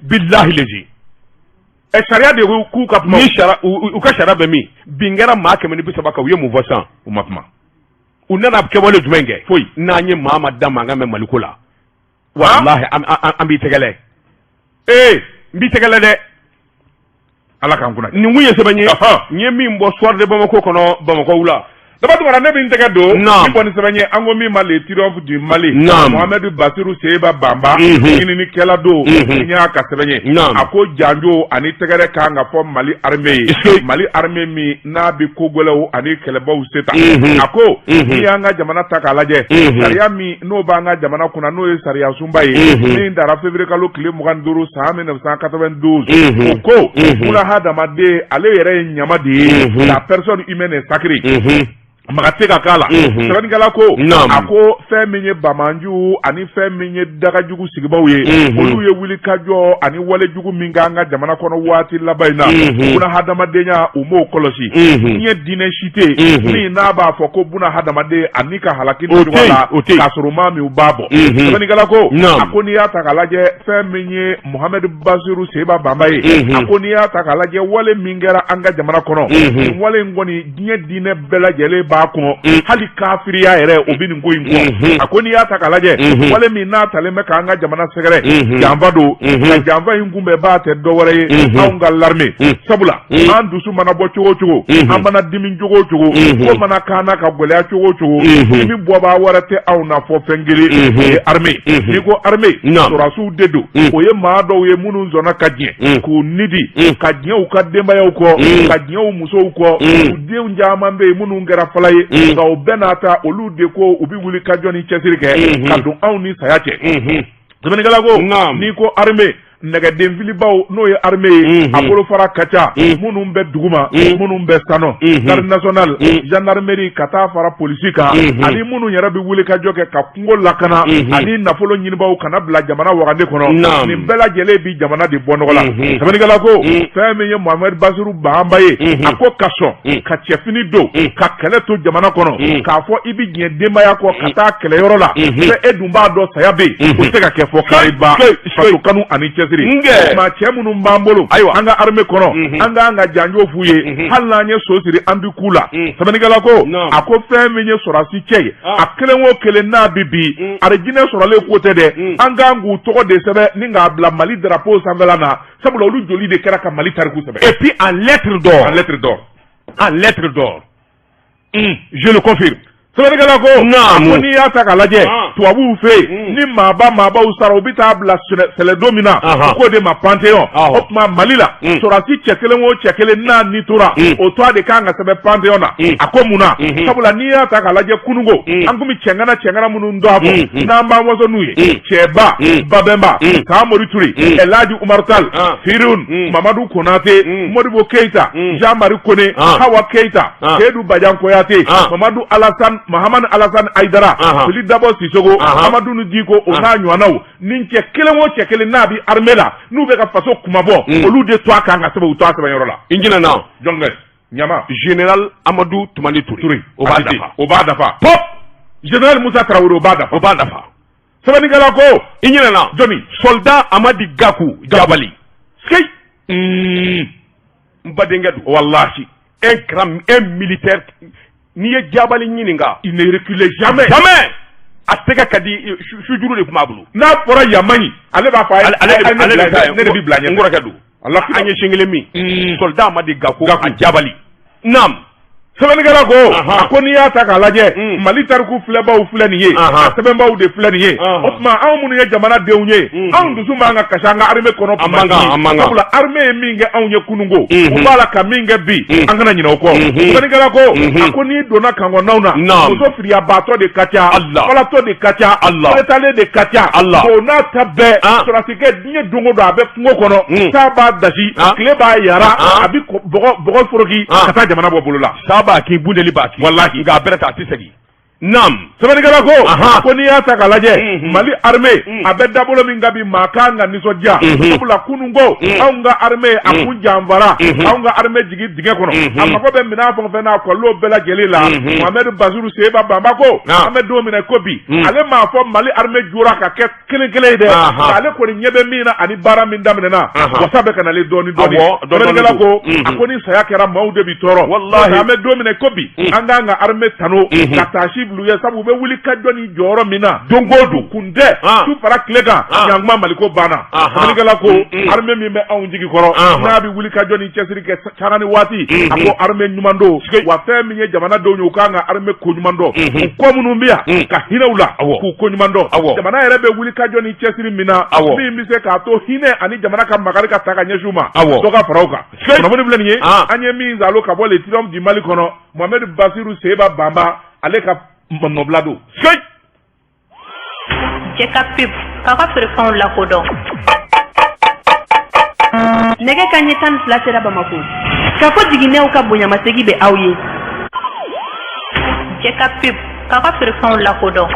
Bilahi lezi. Ɛ, sariya de k'u ka kuma. Ni sariya, u ka sariya bɛ min? Bin kɛra maa 130 kan, u ye mun fɔ sisan? U ma kuma. U nana kɛwale jumɛn kɛ? Foyi. N'an ye maa ma da mankan mɛn Maliko la, walahi an b'i tɛgɛlɛ. N b'i tɛgɛlɛ dɛ. Ala k'an kunna. Nin kun ye sɛbɛn ye n ye min bɔ Soir de Bamako kɔnɔ, Bamakɔ wula. Daba Tunkara, ne bɛ n tɛgɛ don ni bɔ ni sɛbɛn ye, an ko min ma Le Triomphe du Mali, Mohamed Bassirou Seyba Banba, ɲininikɛla don, n y'a ka sɛbɛn ye. A ko janjo ani tɛgɛrɛ kan ka fɔ Mali armée ye, Mali armée min n'a bɛ ko gɛlɛnw ani kɛlɛbaw se ta. A ko n'i y'an ka jamana ta k'a lajɛ, sariya min n'o b'an ka jamana kunna, n'o ye sariya sunba ye min tara février kalo tile 25 san 1992, o ko buna hadamaden ale yɛrɛ ye ɲama de ye, la personne humaine est sacrée, maga tɛ ka k'a la. Sɛbɛnnikɛla ko a ko fɛn min ye banbaanciw ani fɛn min ye dagajugu sigibaw ye, olu ye wulikajɔ ani walejugu min k'an ka jamana kɔnɔ waati laban in na, buna hadamadenya u m'o kɔlɔsi. Diɲɛ diinɛ si tɛ yen min n'a b'a fɔ ko buna hadamaden ani ka halaki cogo la k'a sɔrɔ maa min u b'a bɔ. Sɛbɛnnikɛla ko a ko n'i y'a ta k'a lajɛ, fɛn min ye Mohamed Bassirou Seyba Banba ye, a ko n'i y'a ta k'a lajɛ, wale min kɛra an ka jamana kɔnɔ, nin wale in kɔni, diɲɛ diinɛ bɛɛ lajɛlen b'a kɔn, hali kafiriya yɛrɛ o bɛ nin ko in kɔn. A ko n'i y'a ta k'a lajɛ, wale min n'a talen bɛ k'an ka jamana sɛgɛrɛ, janfa don, nka janfa in kunbɛnbaa tɛ dɔ wɛrɛ ye anw ka l'armée. Sabula an dusu mana bɔ cogo o cogo, an mana dimi cogo o cogo, ko mana k'an na ka gɛlɛya cogo o cogo, dimi bɔbaa wɛrɛ tɛ anw na fɔ fɛn kelen, o ye armée. N'i ko armée, sɔrɔdasiw de don. O ye maa dɔw ye minnu sɔnna ka diɲɛ k'u ni di, ka diɲɛ u ka denbayaw kɔ, ka diɲɛ u musow kɔ, u denw caman bɛ yen minnu kɛra fala ye, nka o bɛɛ n'a ta, olu de ko u bɛ wuli ka jɔ ni cɛsiri kɛ ka don anw ni saya cɛ. Sɛbɛnnikɛla ko n'i ko armée, nɛgɛden filibaw n'o ye armée ye, a bolofara ka ca, minnu bɛ duguma, minnu bɛ sanɔ, garde nationale, gendarmerie, ka taa fara polisi kan, ani minnu yɛrɛ bɛ wuli ka jɔ kɛ ka kungo lakana ani nafolo ɲinibaw kana bila jamana wagande kɔnɔ, nin bɛɛ lajɛlen bi jamana de bɔ nɔgɔ la. Sɛbɛnnikɛla ko fɛn min ye Mohamed Bassirou Banba ye, a ko ka sɔn ka cɛfini don ka kɛlɛ to jamana kɔnɔ, k'a fɔ i bɛ diɲɛ denbaya kɔ ka taa kɛlɛyɔrɔ la, fɛ e dun b'a dɔn saya bɛ yen, o tɛ se ka kɛ fɔ kariba faso kanu ani cɛsiri. Maa cɛ minnu b'an bolo ayiwa an ka armée kɔnɔ, an k'an ka janjo f'u ye, hali n'an ye so siri an bi k'u la. Sɛbɛnnikɛla ko a ko fɛn min ye sɔrɔdasi cɛ ye, a kelen o kelen n'a bi bi arijinɛ sɔrɔlen ko tɛ dɛ, an k'an k'u tɔgɔ de sɛbɛn ni k'a bila Mali drapeau sanfɛla na, sabula olu joli de kɛra ka Mali tariku sɛbɛn. Et puis en lettre d'or. En lettre d'or. En lettre d'or. Je le confirme. Sɛbɛnnikɛla ko ko n'i y'a ta k'a lajɛ, tubabuw fɛ yen, ni maaba maabaw sara, u bɛ taa bila sɛlɛdon min na, u k'o de ma Panthéon. O tuma Mali la, sɔrɔdasi cɛ kelen o cɛ kelen n'a ni tora, o tɔgɔ de kan ka sɛbɛn Panthéon na. A ko mun na? Sabula n'i y'a ta k'a lajɛ, kununko an tun bɛ cɛŋana cɛŋana minnu dɔn a fɔ n'an b'an waso n'u ye, Cɛba Babɛnba, Samori Ture, Elhaji Umaru Tall, Firun Mamadu Konate, Modibo Keyita, Jean Marie Kone, Hawa Keyita, Seydou Badian Koyate, Mamadu Alassane, Mahamani Alassane Aïdara, Fily Dabo Sissoko, Hamadoun Dicko, o n'a ɲɔgɔnnaw. Nin cɛ kelen o cɛ kelen n'a bɛ armée la, n'u bɛ ka faso kumabɔ, olu de to a kan ka sɛbɛn u to a sɛbɛn yɔrɔ la. I ɲinɛna. Jɔn kɛ? Ɲama. Général Amadu Tumani Ture, o b'a dafa. O b'a dafa. Pop. Général Musa Tarawele, o b'a dafa. O b'a dafa. Sɛbɛnnikɛla ko. I ɲinɛna. Jɔni? Soldat Amadi Gaku Jabali. Sikeyi. N badenkɛ don. Walahi. Un grand, un militaire. N'i ye Jabali ɲininka. Il ne reculait jamais. Jamais. A tɛgɛ ka di, sujuru de tun b'a bolo. N'a fɔra yan man ɲi, ale b'a fɔ a ye. Ale de ta ye. Ne de b'i bila ɲɛfɛ. N kɔrɔkɛ don. An ye sen kelen min. Soldat Amadi Gaku a Jabali. Naam. Sɛbɛnnikɛla ko, a ko n'i y'a ta k'a lajɛ, Mali tariku filɛbaw filɛ nin ye, a sɛbɛnbaw de filɛ nin ye. O tuma, anw minnu ye jamanadenw ye, anw dusu man ka kasi an ka armée kɔnɔ. A man kan, a man kan. Sabula armée ye min kɛ anw ye kununko, u b'a la ka min kɛ bi, an kana ɲinɛ o kɔ. Sɛbɛnnikɛla ko, a ko n'i donna camp kɔnɔnaw na, muso firiyabaatɔ de ka ca, falatɔ de ka ca, falatalen de ka ca. O n'a ta bɛɛ, sɔrɔdasikɛ, diɲɛ don o don a bɛ kungo kɔnɔ, san b'a dasi, tile b'a yara, a bɛ bɔgɔ foroki ka taa jamana bɔ bolo la. Sa b'a kin, bundeli b'a kin. Walahi. Nka a bɛrɛ ta, a tɛ segin. Naam. Sɛbɛnnikɛla ko, ko n'i y'a ta k'a lajɛ, Mali armée a bɛ dabolo min kan bi, maa kan ka nisɔndiya, sabula kunun ko anw ka armée a kun janfara, anw ka armée jigin dingɛ kɔnɔ, a mago bɛ minɛn fɛn o fɛn na, a kɔlɔlɔ bɛɛ lajɛlen la. Mohamed Bazoum Seba Banba ko, an bɛ don min na ko bi, ale m'a fɔ Mali armée jɔra ka kɛ kelen kelen ye dɛ, ale kɔni ɲɛ bɛ min na ani baara min daminɛna, wasa bɛ ka nalen dɔɔni dɔɔni. Sɛbɛnnikɛla ko, a ko ni saya kɛra, maaw de bi tɔɔrɔ. Walahi. An bɛ don min na ko bi, an k'an ka armée tanu ka taasi bil'u ye, sabu u bɛ wuli ka jɔ ni jɔyɔrɔ min na don o don, kun tɛ su fara tile kan, ɲankuma Maliko banna. Sɛbɛnnikɛla ko, armée min bɛ anw jigi kɔrɔ, n'a bɛ wuli ka jɔ ni cɛsiri kɛ sanga ni waati, a ko armée ɲuman don. Wa fɛn min ye jamanadenw ye, u k'an ka armée ko ɲuman dɔn, u kɔ minnu bɛ yan ka hinɛ u la, k'u ko ɲuman dɔn. Jamana yɛrɛ bɛ wuli ka jɔ ni cɛsiri min na, min bɛ se k'a to hinɛ ani jamana ka makari ka ta ka ɲɛsin u ma, dɔ ka fara o kan. Kunnafoni filɛ nin ye, an ye min zalo ka bɔ Le Triomphe du Mali kɔnɔ, Mohamed Bassirou Seba Banba, ale ka nɔbila don. Cɛ ka pub k'aw ka feerefɛnw lakodɔn. Nɛgɛ kanɲɛ 12 sera Bamako. Kafo jiginɛw ka bonyamasegi bɛ aw ye. Cɛ ka pub k'aw ka feerefɛnw lakodɔn.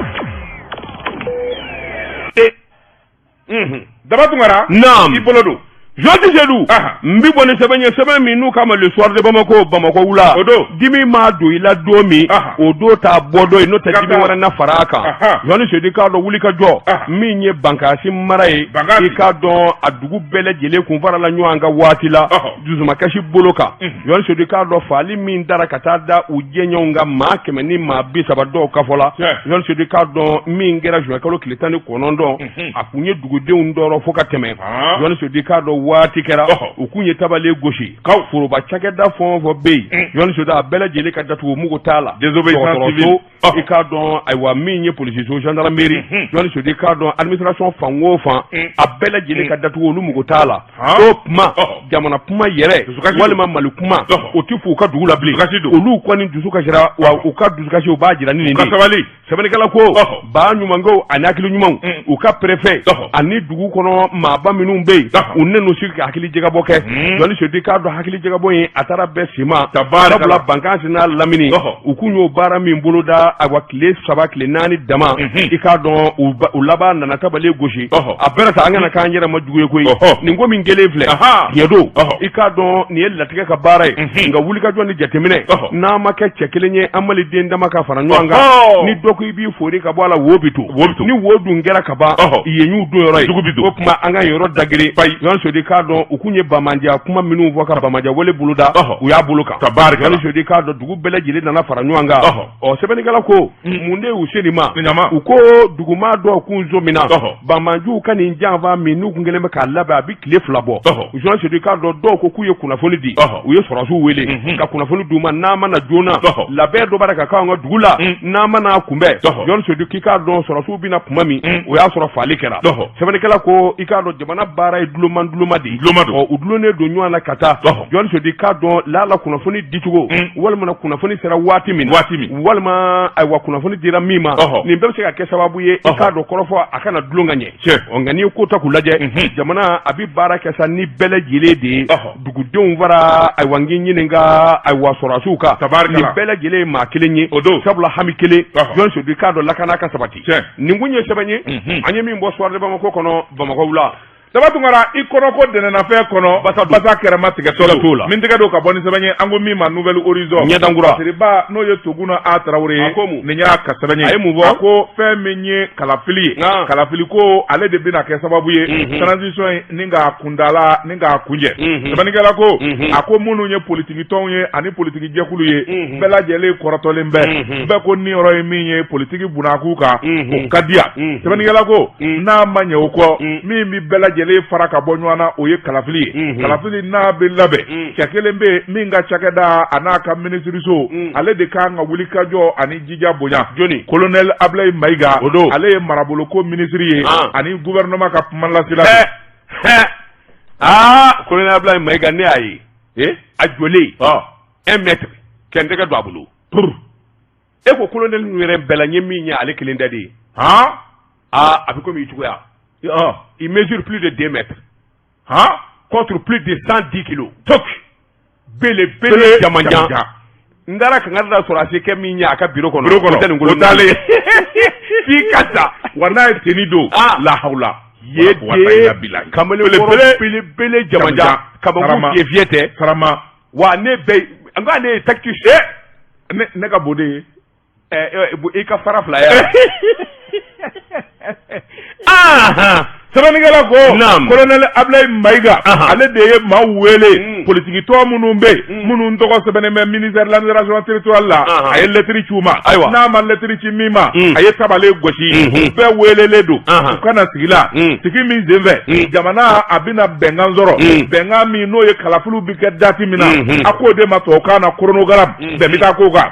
Daba Tunkara. Naam. I bolo don. Journaliste Seydou, n bi bɔ ni sɛbɛn ye, sɛbɛn min n'u k'a ma Le Soir de Bamako, Bamakɔ wula. O don. Dimi maa don i la don min, o don t'a bɔ dɔ ye, n'o tɛ dimi wɛrɛ na fara a kan. Journaliste Seydou, k'a dɔn wuli ka jɔ min ye Bankasi mara ye, i k'a dɔn a dugu bɛɛ lajɛlen kun farala ɲɔgɔn kan waati la dusumakasi bolo kan. Journaliste Seydou, k'a dɔn faali min dara ka taa da u jɛɲɔgɔnw kan, maa 130 dɔw ka fɔ la. Journaliste Seydou, k'a dɔn min kɛra juin kalo tile 19, a kun ye dugudenw tɔɔrɔ fo ka tɛmɛ. Journaliste Seydou, k'a dɔn waati kɛra u kun ye tabale gosi, foroba cakɛda fɛn o fɛn bɛ yen, Journaliste Seydou, a bɛɛ lajɛlen ka datugu, mugu t'a la. Dɔgɔtɔrɔso, i k'a dɔn ayiwa min ye polisiso, gendarmerie, Journaliste Seydou, k'a dɔn administration fan o fan, a bɛɛ lajɛlen ka datugu, olu mugu t'a la. O kuma, jamana kuma yɛrɛ walima Mali kuma, o tɛ f'u ka dugu la bilen. Olu kɔni dusu kasira, wa u ka dusukasi u b'a jira ni nin de ye. Sɛbɛnnikɛla ko, ba ɲumankɛw ani hakili ɲumanw, u ka préfet ani dugu kɔnɔ maaba minnu bɛ yen, u nan'u sigi ka hakili jagabɔ kɛ. Journaliste Seydou, k'a dɔn hakili jagabɔ in a taara bɛn sima, sabula Bankasi n'a lamini, u kun y'o baara min boloda, ayiwa tile 3 tile 4 dama, i k'a dɔn u laban nana tabale gosi. A bɛɛ ta, an kana k'an yɛrɛ ma jugu ye koyi. Nin ko min kɛlen filɛ, tiɲɛ don, i k'a dɔn nin ye latigɛ ka baara ye, nka wulikajɔ ni jateminɛ, n'a ma kɛ cɛ kelen ye, an maliden dama ka fara ɲɔgɔn kan, ni dɔ ko i b'i fori ka bɔ a la, wo bɛ to. Ni wo dun kɛra ka ban, yen y'u don yɔrɔ ye. O tuma an ka yɔrɔ dagere. Journaliste Seydou, k'a dɔn u kun ye banbaanciya kuma minnu fɔ ka banbaanciya wale boloda, u y'a bolo kan. Journaliste Seydou, k'a dɔn dugu bɛɛ lajɛlen nana fara ɲɔgɔn kan. Ɔ, sɛbɛnnikɛla ko, mun de y'u se nin ma? U ko dugumaa dɔw kun sɔmina banbaanciw ka nin janfa min n'u kun kɛlen bɛ k'a labɛn, a bɛ tile 2 bɔ. Journaliste Seydou, k'a dɔn dɔw ko k'u ye kunnafoni di, u ye sɔrɔdasiw wele ka kunnafoni d'u ma, n'a ma na joona, labɛn dɔ b'a ka k'anw ka dugu la, n'a ma n'a kunbɛn. Journaliste Seydou k'i k'a dɔn sɔrɔdasiw bɛna tuma min, o y'a sɔrɔ faali kɛra. Sɛbɛnnikɛla ko, i k'a dɔn jamana baara ye duloma duloma de ye, u dulonnen don ɲɔgɔn na ka taa. Journaliste Seydou, k'a dɔn lala kunnafoni dicogo, walima kunnafoni sera waati min, walima ayiwa kunnafoni dira min ma, nin bɛɛ bɛ se ka kɛ sababu ye, i k'a dɔn kɔrɔfɔ a kana dulon ka ɲɛ. Ɔ, nka n'i ye ko ta k'u lajɛ, jamana a bɛ baara kɛ sa ni bɛɛ lajɛlen de ye, dugudenw fara ayiwa n k'i ɲininka ayiwa sɔrɔdasiw kan, nin bɛɛ lajɛlen ye maa kelen ye, sabula hami kelen. Journaliste Seydou, k'a dɔn lakana ka sabati. Nin kun ye sɛbɛn ye, an ye min bɔ Soir de Bamako kɔnɔ, Bamakɔ wula. Saba Tunkara, i kɔnɔ ko dɛnɛnafɛn kɔnɔ, Basa don. Basa kɛrɛma tigɛ Siga t'o la. Min tɛgɛ don ka bɔ ni sɛbɛn ye, an ko min ma Nouvel Horizon. Ɲɛdankura. Siriba, n'o ye Toguna A Tarawele ye. A ko mun? Nin y'a ka sɛbɛn ye. A ye mun fɔ? A ko fɛn min ye kalafili ye, kalafili ko ale de bɛna kɛ sababu ye transition in ni k'a kundala ni k'a kuncɛ. Sɛbɛnnikɛla ko, a ko minnu ye politiki tɔnw ye ani politiki jɛkulu ye, bɛɛ lajɛlen kɔrɔtɔlen bɛ. Bɛɛ ko niyɔrɔ ye min ye politiki bunakun kan, o ka di yan. Sɛbɛnnikɛla ko, n'a ma ɲɛ o kɔ, min bɛ bɛɛ lajɛlen fara ka bɔ ɲɔgɔn na, o ye kalafili ye. Kalafili n'a bɛ labɛn, cɛ kelen bɛ yen min ka cakɛda a n'a ka minisiriso, ale de kan ka wuli ka jɔ ani jija bonya. Jɔni? Colonel Ablaye Mayiga. O don. Ale ye maraboloko minisiri ye ani gouvernement ka kumalasela. Aa, colonel Ablaye Mayiga, ne y'a ye. Eh? A jɔlen, 1 mètre, kɛ n tɛgɛ don a bolo. E ko colonel ninnu yɛrɛ bɛɛ la, n ye min ye, ale kelen tɛ de ye. Aa, a bɛ komi i cogoya. Il mesure plus de 2 mètres contre plus de 110 kilos. Tok. Belebele, jamanjan. N taara kangari da sɔrɔ a se kɛ min ye a ka bureau kɔnɔ. Bureau kɔnɔ. O tɛ nin O t'ale. F'i ka sa. Wa n'a ye tenue don, la hawla. Ye de kamalenkɔrɔ belebele, jamanjan, kamakun fiyɛ fiyɛ tɛ. Sarama. Wa ne bɛ n ko ale ye tactique. Ne ka bon de ye. I ka fara fila ye. Sɛbɛnnikɛla ko, colonel Ablaye Mayiga, ale de ye maaw wele, politiki tɔn minnu bɛ yen, minnu tɔgɔ sɛbɛnnen bɛ ministère de l'administration territoriale la, a ye lettre ci u ma. N'a ma lettre ci min ma, a ye tabale gosi. Bɛɛ welelen don u ka na sigi la, sigi min senfɛ jamana a bɛna bɛnkan sɔrɔ, bɛnkan min n'o ye kalafiliw bɛ kɛ date min na. A k'o de ma tubabukan na chronogramme. Bɛn bɛ taa k'o kan.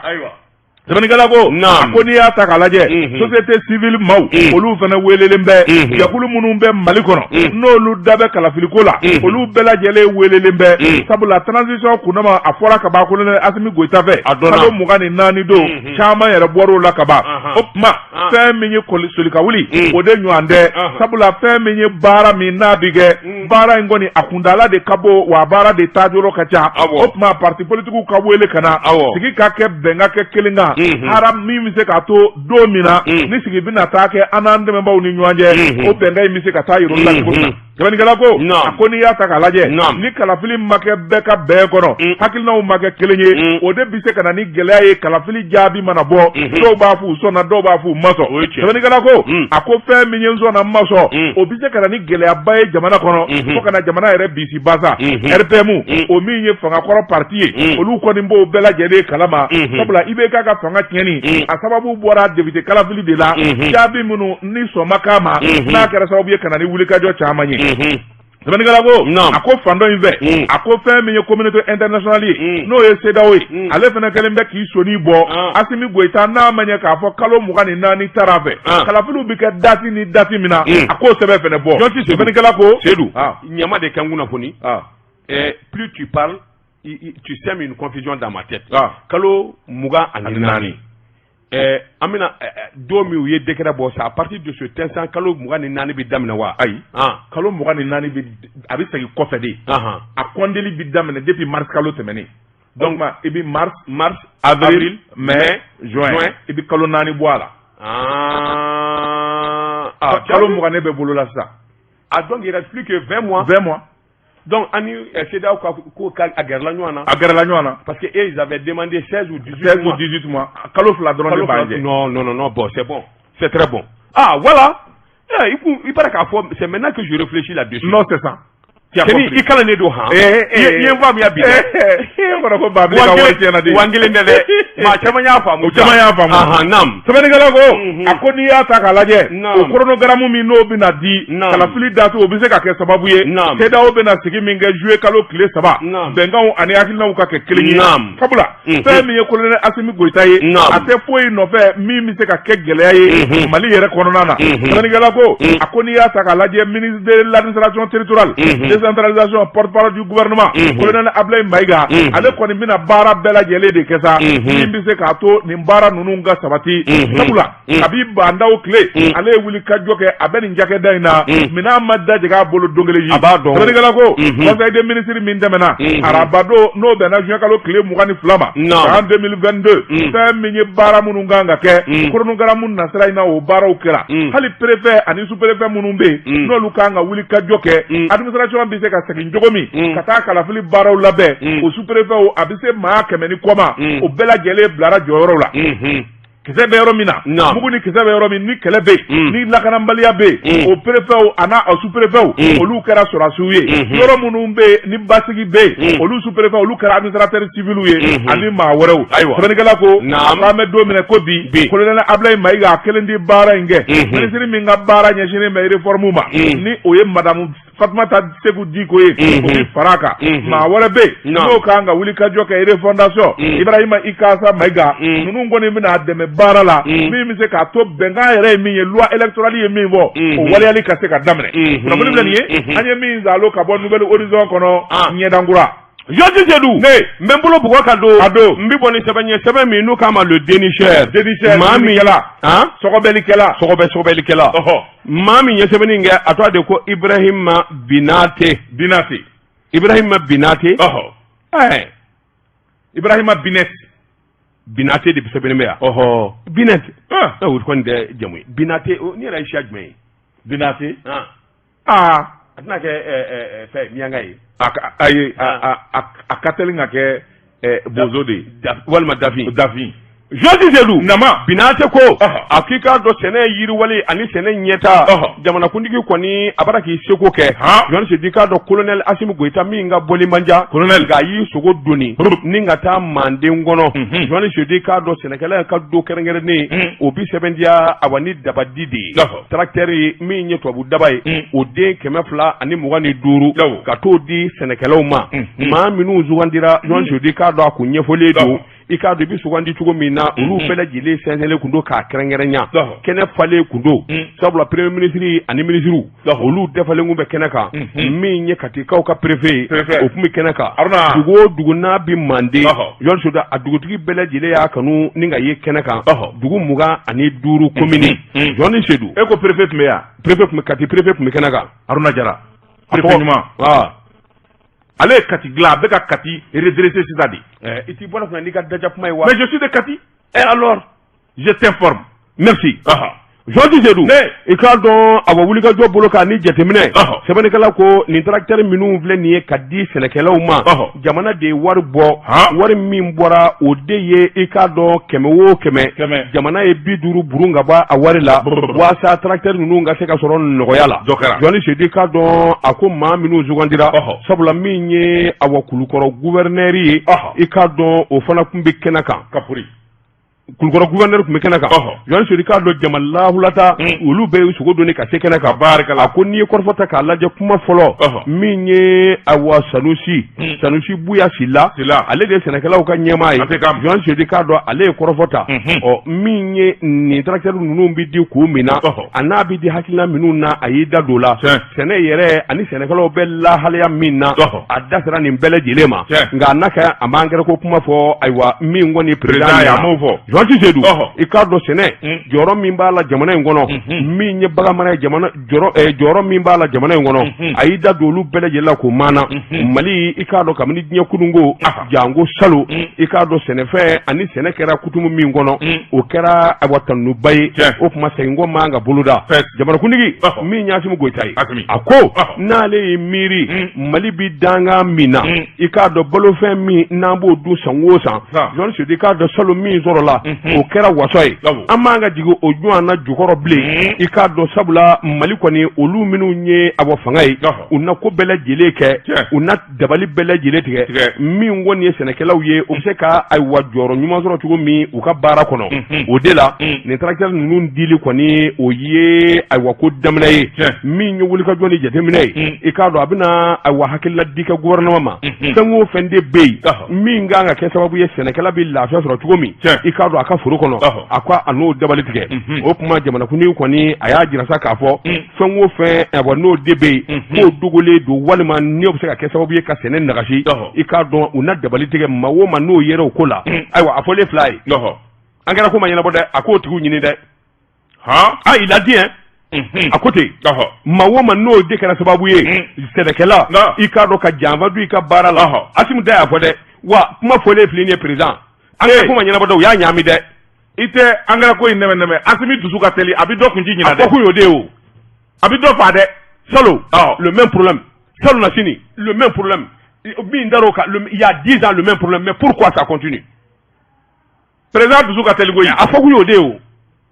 Sɛbɛnnikɛla ko, a ko n'i y'a ta k'a lajɛ, société civile maaw, olu fana welelen bɛ. Jɛkulu minnu bɛ Mali kɔnɔ, n'olu da bɛ kalafiliko la, olu bɛɛ lajɛlen welelen bɛ, sabula transition kunnama a fɔra ka ban colonel Asimi Goyita fɛ, kalo 24 don, caman yɛrɛ bɔr'o la ka ban. O tuma, fɛn min ye soli ka wuli, o de ɲɔgɔn tɛ, sabula fɛn min ye baara min n'a bɛ kɛ, baara in kɔni a kuntaala de ka bon, wa baara de taajɔrɔ ka ca. O tuma, parti politiques ka wele ka na sigi ka kɛ, bɛn ka kɛ kelen kan, hara min bɛ se k'a to don min na ni sigi bɛna taa kɛ an n'an dɛmɛbaaw ni ɲɔgɔn cɛ, o bɛnkan in bɛ se ka taa yir'u la cogo min na. Sɛbɛnnikɛla ko, a ko n'i y'a ta k'a lajɛ, ni kalafili ma kɛ bɛɛ ka bɛn kɔnɔ, hakilinaw ma kɛ kelen ye, o de bɛ se ka na ni gɛlɛya ye. Kalafili jaabi mana bɔ, dɔw b'a fɔ u sɔnna, dɔw b'a fɔ u ma sɔn. Sɛbɛnnikɛla ko, a ko fɛn min ye n sɔnna n ma sɔn, o bɛ se ka na ni gɛlɛyaba ye jamana kɔnɔ, fo ka na jamana yɛrɛ bisi basa. RPM, o min ye fangakɔrɔ parti ye, olu kɔni b'o bɛɛ lajɛlen kalama, sabula IBK ka fanga tiɲɛni a sababu bɔra député kalafili de la, jaabi minnu ni sɔn ma k'a ma, n'a kɛra sababu ye ka na ni wulikajɔ caman ye. Sɛbɛnnikɛla ko, a ko fan dɔ in fɛ, a ko fɛn min ye communauté internationale ye, n'o ye CEDEAO ye, ale fana kɛlen bɛ k'i soni bɔ Asimi Goyita. N'a ma ɲɛ k'a fɔ kalo 24 taara fɛ, kalafiliw bɛ kɛ date ni date min na, a k'o sɛbɛn fana bɔ. Sɛbɛnnikɛla ko, Seydou, ɲama de kɛ n kunnafoni. Plus tu parles, tu sèmes une confusion dans ma tête. Kalo 24, an bɛna don min u ye décret bɔ sa, à partir de cet instant kalo 24 bɛ daminɛ wa? Ayi, kalo 24 bɛ, a bɛ segin kɔfɛ de. A kɔndeli bɛ daminɛ depuis mars kalo tɛmɛnen. Donc i bɛ mars, mars, avril, mai, juin, i bɛ kalo 4 bɔ a la. Kalo 20 ne bɛ bolo la sisan. Ah, donc il reste plus que 20 mois. 20 mois. Donc ani CEDEAO ka ko ka a gɛrɛla ɲɔgɔn na. A gɛrɛla ɲɔgɔn na. Parce que eux, ils avaient demandé 16 ou 18 16 mois. ou 18 mois, kalo 2 dɔrɔn de b'an jɛ. Non, non, non, non, bon, c'est bon, c'est très bon. Ah voilà, eh, i kun i bara k'a fɔ, c'est maintenant que je réfléchis là-dessus. Non, c'est ça. Seni i kalannen don han. I ye n faamuya bi dɛ. E kɔrɔ ko Babilen ka wari tiɲɛna de. Wa n kelen tɛ dɛ, maa caman y'a faamu. O caman y'a faamu. Ahan, naam. Sɛbɛnnikɛla ko, a ko n'i y'a ta k'a lajɛ, o chronogramme min n'o bɛna di, kalafili date, o bɛ se ka kɛ sababu ye CEDEAO bɛna sigi min kɛ juillet kalo tile 3, bɛnkanw ani hakilinaw ka kɛ kelen ye, sabula fɛn min ye colonel Asimi Goyita ye, a tɛ foyi nɔfɛ min bɛ se ka kɛ gɛlɛya ye Mali yɛrɛ kɔnɔna na. Sɛbɛnnikɛla ko, a ko n'i y'a ta k'a lajɛ, ministre de l'administration territoriale Décentralisation, porte-parole du gouvernement, colonel Ablaye Maïga, ale kɔni bɛna baara bɛɛ lajɛlen de kɛ sa min bɛ se k'a to nin baara ninnu ka sabati, sabula kabi Ba Ndaw tile, ale ye wuli ka jɔ kɛ, a bɛ nin cakɛda in na, minɛn ma dajigin a bolo don kelen. A b'a dɔn. Sɛbɛnnikɛla ko conseil des ministres min tɛmɛna arabadon, n'o bɛnna juin kalo tile 22 ma san 2022, fɛn min ye baara minnu kan ka kɛ chronogramme nasira in na, o baaraw kɛra. Hali préfet ani sous-préfet minnu bɛ yen, n'olu kan ka wuli ka jɔ kɛ, administration bɛ se ka segin cogo min ka taa kalafili baaraw labɛn, o sous-préfet, a bɛ se maa 100 ni kɔ ma, o bɛɛ lajɛlen bilara jɔyɔrɔw la. Kisɛ bɛ yɔrɔ min na, mugu ni kisɛ bɛ yɔrɔ min, ni kɛlɛ bɛ yen, ni lakanabaliya bɛ yen, o préfetw a n'a sous-préfetw, olu kɛra sɔrɔdasiw ye. Yɔrɔ minnu bɛ yen ni basigi bɛ yen, olu sous-préfet, olu kɛra administrateur civilw ye ani maa wɛrɛw. Ayiwa. Sɛbɛnnikɛla ko an bɛ don min na ko bi, colonel Ablaye Mayiga a kelen tɛ baara in kɛ. Minisiri min ka baara ɲɛsinnen bɛ réforme ma, ni o ye madame Fatumata Segu Diko ye, o bɛ fara a kan. Maa wɛrɛ bɛ yen n'o kan ka wuli ka jɔ kɛ refondation, Ibrahima Ikasa Mayiga. Ninnu kɔni bɛna a dɛmɛ baara la min bɛ se k'a to bɛnkan yɛrɛ ye min ye, loi électorale ye min fɔ, o waleyali ka se ka daminɛ. Kunnafoni filɛ nin ye, an ye min zalo ka bɔ Nouvel Horizon kɔnɔ, ɲɛdankura. Jɔsi Sedu, ne n bɛ n bolo bugɔ ka don. A don. N bɛ bɔ ni sɛbɛn ye, sɛbɛn min n'u k'a ma Le Dénicheur. Dénicheur. Maa min Ɲininikɛla. Sɔgɔbɛlikɛla. Sɔgɔbɛlikɛla. Maa min ye sɛbɛnni in kɛ, a tɔgɔ de ko Ibrahima Binate. Binate. Ibrahima Binate. Ɛɛ. Ibrahima Binete. Binate de bɛ sɛbɛnnen bɛ yan. Binete. O kɔni tɛ jamu ye. Binate, nin yɛrɛ ye siya jumɛn ye? Binate. Aa, a tɛna kɛ fɛn miyanka ye. Ayi, a ka teli ka kɛ bozo de ye. Walima dafin. Dafin. Jɔsi Sedu. Nama. Binate ko a k'i k'a dɔn, sɛnɛ yiriwali ani sɛnɛ ɲɛta, jamanakuntigi kɔni a b'a k'i seko kɛ. Jɔsi Sedu, i k'a dɔn colonel Asimi Goyita min ka bɔli man jan, colonel, nka a y'i sogo doni ni ka taa manden kɔnɔ. Jɔsi Sedu, i k'a dɔn sɛnɛkɛla ka don kɛrɛnkɛrɛnnen, o bi sɛbɛntiya awa ni dabadi de ye, tracteur min ye tubabu daba ye, o den 225, ka t'o di sɛnɛkɛlaw ma. Maa minnu sugandira, Jɔsi Sedu, i k'a dɔn a kun ɲɛfɔlen don. I k'a dɔn i bɛ sugandi cogo min na, olu bɛɛ lajɛlen sɛnsɛnlen kun don k'a kɛrɛnkɛrɛnya. Kɛnɛ falen kun don, sabula premier ministre ani minisiriw, olu dafalen kun bɛ kɛnɛ kan. Min ye Katikaw ka préfet ye, o tun bɛ kɛnɛ kan. Dugu o dugu n'a bɛ manden, Jɔsi Sedu, a dugutigi bɛɛ lajɛlen y'a kanu ni ka ye kɛnɛ kan. Dugu 25 komini, Jɔsi Sedu. E ko préfet tun bɛ yan? Préfet tun bɛ Kati, préfet tun bɛ kɛnɛ kan. Haruna Jara, préfet ɲuman. Ale ye Kati dilan, a bɛ ka Kati redresser sisan de. I t'i bɔ ne kunna n'i ka daja kuma ye wa? Mais je suis de Kati. Et alors? Je t'informe. Merci. Jɔsi Sedu, i k'a dɔn awa wulikajɔ bolo kan ni jateminɛ, sɛbɛnnikɛla ko nin tracteur minnu filɛ nin ye ka di sɛnɛkɛlaw ma, jamana de ye wari bɔ. Wari min bɔra, o de ye, i k'a dɔn, 100 o 100, jamana ye 50 burun ka bɔ a wari la waasa tracteur ninnu ka se ka sɔrɔ nɔgɔya la. Jɔsi Sedu, i k'a dɔn a ko maa minnu sugandira, sabula min ye awa Kulukɔrɔ gouverneur ye, i k'a dɔn o fana tun bɛ kɛnɛ kan. Kulukɔrɔ gouverneur tun bɛ kɛnɛ kan. Jɔsi Sedu, i k'a dɔn jama lahulata, olu bɛɛ y'u sogo doni ka se kɛnɛ kan. A ko n'i ye kɔrɔfɔ ta k'a lajɛ, kuma fɔlɔ min ye awa Sanusi, Sanusi Buya Sila, ale de ye sɛnɛkɛlaw ka ɲɛmaa ye. Jɔsi Sedu, i k'a dɔn ale ye kɔrɔfɔ ta. Ɔ, min ye nin tracteur ninnu bɛ di kun min na, a n'a bɛ di hakilina minnu na, a y'i da don o la. Sɛnɛ yɛrɛ ani sɛnɛkɛlaw bɛ lahalaya min na, a da sera nin bɛɛ lajɛlen ma. Nka n'a kɛ a m'angɛrɛ ko kuma fɔ, ayiwa, min kɔni président ye, a m'o fɔ. Jɔsi Sedu, i k'a dɔn sɛnɛ jɔyɔrɔ min b'a la jamana in kɔnɔ, min ye bagan mara ye, jamana jɔyɔrɔ min b'a la jamana in kɔnɔ, a y'i da don olu bɛɛ lajɛlen la k'o maana. Mali, i k'a dɔn kabini diɲɛ kununko janko salon, i k'a dɔn sɛnɛfɛn ani sɛnɛ kɛra kutumu min kɔnɔ, o kɛra awa tanuba ye. O tuma seginko man ka boloda. Jamanakuntigi min ye Asimi Goyita ye, a ko n'ale ye miiri Mali bɛ dankan min na, i k'a dɔn balofɛn min n'an b'o dun san o san, Jɔsi Sedu, i k'a dɔn salon min sɔrɔla, o kɛra waso ye. An man ka jigin o ɲɔgɔn na jukɔrɔ bilen. I k'a dɔn sabula Mali kɔni, olu minnu ye awa fanga ye, u na ko bɛɛ lajɛlen kɛ, u na dabali bɛɛ lajɛlen tigɛ min kɔni ye sɛnɛkɛlaw ye, u bɛ se ka ayiwa jɔyɔrɔ ɲuman sɔrɔ cogo min u ka baara kɔnɔ. O de la nin tracteur ninnu dili kɔni, o ye ayiwa ko daminɛ ye. Min ye wulikajɔ ni jateminɛ ye, i k'a dɔn a bɛna ayiwa hakilila di kɛ gouvernement ma. Fɛn o fɛn de bɛ yen min kan ka kɛ sababu ye sɛnɛkɛla bɛ lafiya sɔrɔ cogo min, i k'a dɔn. dɔn a ka foro kɔnɔ, a ko a n'o dabali tigɛ. O tuma jamanakuntigi kɔni a y'a jira sa k'a fɔ fɛn o fɛn, ayiwa, n'o de bɛ yen k'o dogolen don walima n'o bɛ se ka kɛ sababu ye ka sɛnɛ nagasi, i k'a dɔn u na dabali tigɛ maa o maa n'o yera o ko la. Ayiwa, a fɔlen fila ye, angɛrɛ ko ma ɲɛnabɔ dɛ, a k'o tigiw ɲini dɛ. Ah, il a dit hein. A ko ten, maa o maa n'o de kɛra sababu ye sɛnɛkɛla, i k'a dɔn, ka janfa don i ka baara la, Asimi da y'a fɔ dɛ. Wa kuma fɔlen filɛ nin ye, président, angɛrɛ ko ma ɲɛnabɔ dɛ, u y'a ɲaami dɛ. I tɛ angɛrɛ ko in nɛmɛ nɛmɛ, Asimi dusu ka teli, a bɛ dɔ kun ci ɲina dɛ. A fɔ kun y'o de ye o. A bɛ dɔ faa dɛ. Salon, le même problème, salon na sini, le même problème, min dar'o kan il y a 10 ans, le même problème. Mais pourquoi ça continue? Président dusu ka teli koyi. A fɔ kun y'o de ye o.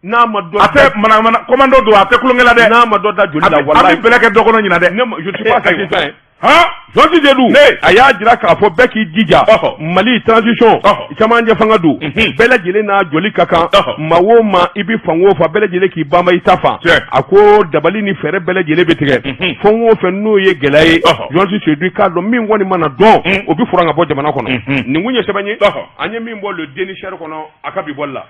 N'a ma dɔ A tɛ manamana commando don, a tɛ tulonkɛ la dɛ. N'a ma dɔ da joli la, walayi, a bɛ bɛlɛ kɛ dɔ kɔnɔ ɲina dɛ. Ne, je ne suis pas satisfait. Han. Journaliste Seydou, a y'a jira k'a fɔ bɛɛ k'i jija, Mali transition camancɛ fanga don, bɛɛ lajɛlen n'a jɔli ka kan. Maa o maa, i bɛ fan o fan, bɛɛ lajɛlen k'i banba i ta fan. A ko dabali ni fɛɛrɛ bɛɛ lajɛlen bɛ tigɛ. Fɛn o fɛn n'o ye gɛlɛya ye, journaliste Seydou, i k'a dɔn min kɔni mana dɔn, o bɛ furan ka bɔ jamana kɔnɔ. Nin kun ye sɛbɛn ye an ye min bɔ Le Dénicheur kɔnɔ a ka bi bɔli la.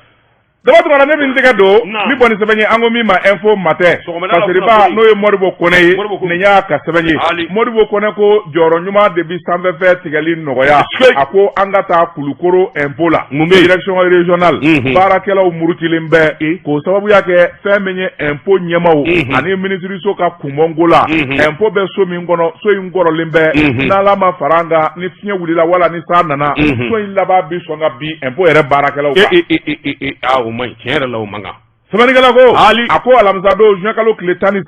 Daba Tunkara, ne bɛ n tɛgɛ don ni bɔ ni sɛbɛn ye, an ko min ma Info Matin. Fasiriba, n'o ye Modibo Kɔnɛ ye, nin y'a ka sɛbɛn ye. Modibo Kɔnɛ ko jɔyɔrɔ ɲuman de bɛ sanfɛfɛn tigɛli nɔgɔya. A ko an ka taa Kulukoro impôt la, direction régionale, baarakɛlaw murutilen bɛ k'o sababuya kɛ fɛn min ye impôt ɲɛmaaw ani minisiriso ka kunbɔnko la. Impôt bɛ so min kɔnɔ, so in kɔrɔlen bɛ. N'Ala ma fara an kan, ni fiɲɛ wulila wala ni san nana, so in laban bi sɔn ka bin impôt yɛrɛ baarakɛlaw kan. Aa, o man ɲi, tiɲɛ yɛrɛ la, o man kan. Sɛbɛnnikɛla ko, a ko alamisa don, juin kalo tile 13,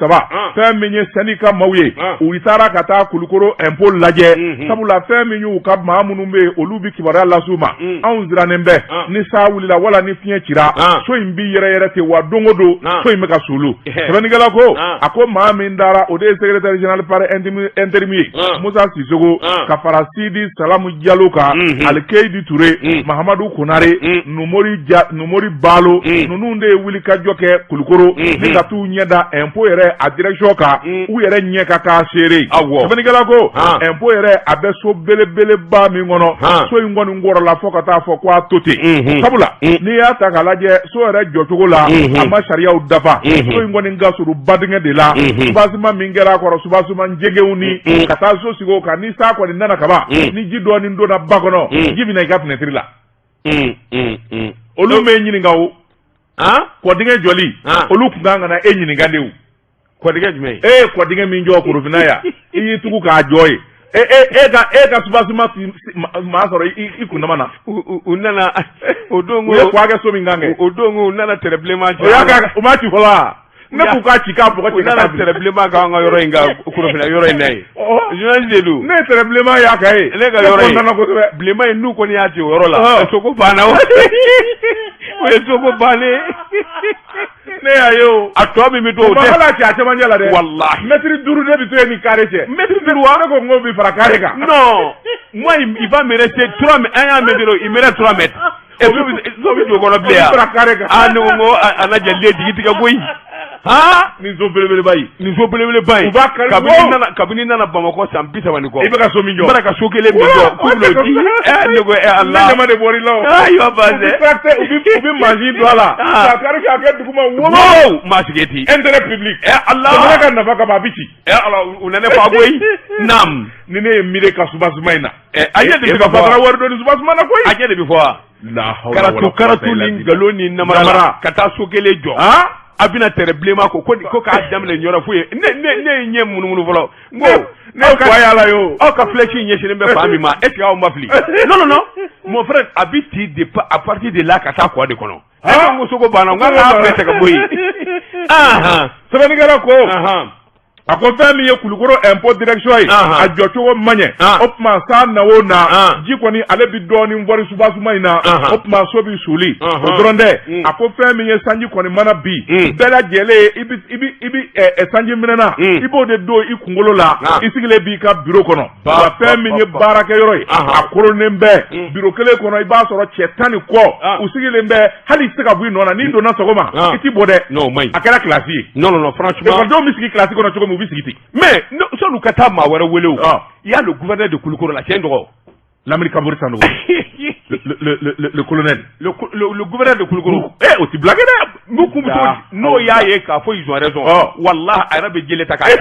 fɛn min ye syndicat maaw ye, u taara ka taa Kulukoro impôt lajɛ, sabula fɛn min y'u ka maa minnu bɛ yen, olu bɛ kibaruya las'u ma. Anw sirannen bɛ, ni san wulila wala ni fiɲɛ cira, so in bi yɛrɛ yɛrɛ ten, wa don o don so in bɛ ka sulu. Sɛbɛnnikɛla ko, a ko maa min taara, o de ye secrétaire général par intérim ye, Musa Sisoko, ka fara Sidi Salamu Jalo kan, Alikeyidi Ture, Mahamadu Konare, Numori Ja, Numori Balo, ninnu de ye wuli ka jɔ kɛ Kulukoro ni ka t'u ɲɛ da impôt yɛrɛ a direction kan, u yɛrɛ ɲɛ ka k'a seere. Sɛbɛnnikɛla ko impôt yɛrɛ a bɛ so belebeleba min kɔnɔ, so in kɔni kɔrɔla fo ka taa fɔ ko a to ten, sabula n'i y'a ta k'a lajɛ so yɛrɛ jɔcogo la, a ma sariyaw dafa. So in kɔni ka surun badingɛ de la, soubassement min kɛra a kɔrɔ, soubassement jɛgɛw ni ka taa so sigi o kan. Ni san kɔni nana kaban, ni ji dɔɔni donna ba kɔnɔ, ji bɛ na i ka fenêtre la. Olu m'e ɲininka o kɔdingɛ jɔli, olu tun kan ka na e ɲininka de o. Kɔdingɛ jumɛn? E ye kɔdingɛ min jɔ Korofina yan, i y'i tugu k'a jɔ ye, e ka soubassement maa sɔrɔ i kundama na. U nana o don. U ye kɔ kɛ so min kan kɛ. O don u nana tɛrɛ bilenman ci. O y'a kɛ, u m'a ci fɔlɔ wa? Ne k'u k'a ci k'a bɔgɔ ci. U nana tɛrɛ bilenman k'an ka yɔrɔ in kan, Korofina yɔrɔ in na yen. Journaliste de don. Ne ye tɛrɛ bilenman y'a kan ye. Ne ka yɔrɔ in ne kosɛbɛ. Bilenman in, n'u kɔni y'a ci o yɔrɔ la, soko banna o. O ye soko bannen. Ne y'a ye o. A tɔ min bɛ to o tɛ. O ma ci a cɛmancɛ la dɛ. Walahi. Mɛtiri 5 de bɛ to yen ni carré cɛ. Mɛtiri 5 wa? Ne ko n ko bi fara carré kan. Non, moi il va me rester 3 mètres. An y'a mɛtiri, il me reste 3 mètres. E so bɛ don kɔnɔ bilen yan. O bɛ fara carré kan. Aa, ne ko n ko a na jɛlen jigi tigɛ koyi. Han. Nin so belebeleba in. Nin so belebeleba in. U b'a kari. Kabini nana Bamakɔ san 30 ni kɔ. I bɛ ka so min jɔ. N bɛ ka so kelen min jɔ. K'u bɛn'o di. Ne ko Ala. Ne ɲama de bɔr'i la o. Aa, i b'a ban dɛ. U bɛ tracteur, u bɛ mansin don a la. K'a kari k'a kɛ duguma wo. Maa sigi ten. Intérêt public. Ala. Jamana ka nafa kama, a bɛ ci. Ala, u na ne fa koyi. Naam. Ni ne ye miiri ka soubassement in na. A ɲɛ de bɛ ka fɔ. Batara wari dɔɔni soubassement na koyi. A ɲɛ de bɛ fɔ wa. Karatu karatu ni nkalon ni namara ka taa so kelen jɔ. A bɛna tɛrɛ bilenman ko ko k'a daminɛ ɲɔrɔ fo ye. Ne ye ɲɛ munumunu fɔlɔ. N ko ne fa y'a la yo. Aw ka flèche in ɲɛsinnen bɛ fan min ma, est ce que aw ma fili? Non, non, non, mon frère, a bɛ ci de à partir de là ka taa kɔ de kɔnɔ. Ɛ, ko soko banna, n k'a k'a bɛɛ tigɛ ka bɔ yen. Sɛbɛnnikɛla ko, a ko fɛn min ye Kulukoro impôt direction ye, a jɔcogo man ɲɛ. O tuma san na o na, ji kɔni ale bɛ dɔɔnin bɔri soubassement in na, o tuma so bɛ soli. O dɔrɔn tɛ, a ko fɛn min ye sanji kɔni mana bin, bɛɛ lajɛlen i bɛ sanji minɛna, i b'o de don i kunkolo la, i sigilen b'i ka bureau kɔnɔ. Wa fɛn min ye baarakɛyɔrɔ ye, a koronnen bɛ. Bureau kelen kɔnɔ, i b'a sɔrɔ cɛ 10 ni kɔ u sigilen bɛ, hali i tɛ se ka bɔ i nɔ na. N'i donna sɔgɔma, i ti bɔ dɛ. Non, o man ɲi. A kɛra kilasi ye. Non, non, non, franchement. Ekɔlidenw bɛ sigi kilasi kɔnɔ cogo min, u bɛ sigi ten. Mais sɔnni ka taa maa wɛrɛ wele o. Il y a le gouverneur de Kulukoro la, cɛ in tɔgɔ. Lamini Kabore Sanogo, le colonel. Le gouverneur de Kulukoro. Eh, o ti blague dɛ. N'u kun bɛ to n'o y'a ye k'a fɔ ils ont raison. Walahi, a yɛrɛ bɛ jele ta k'a ye.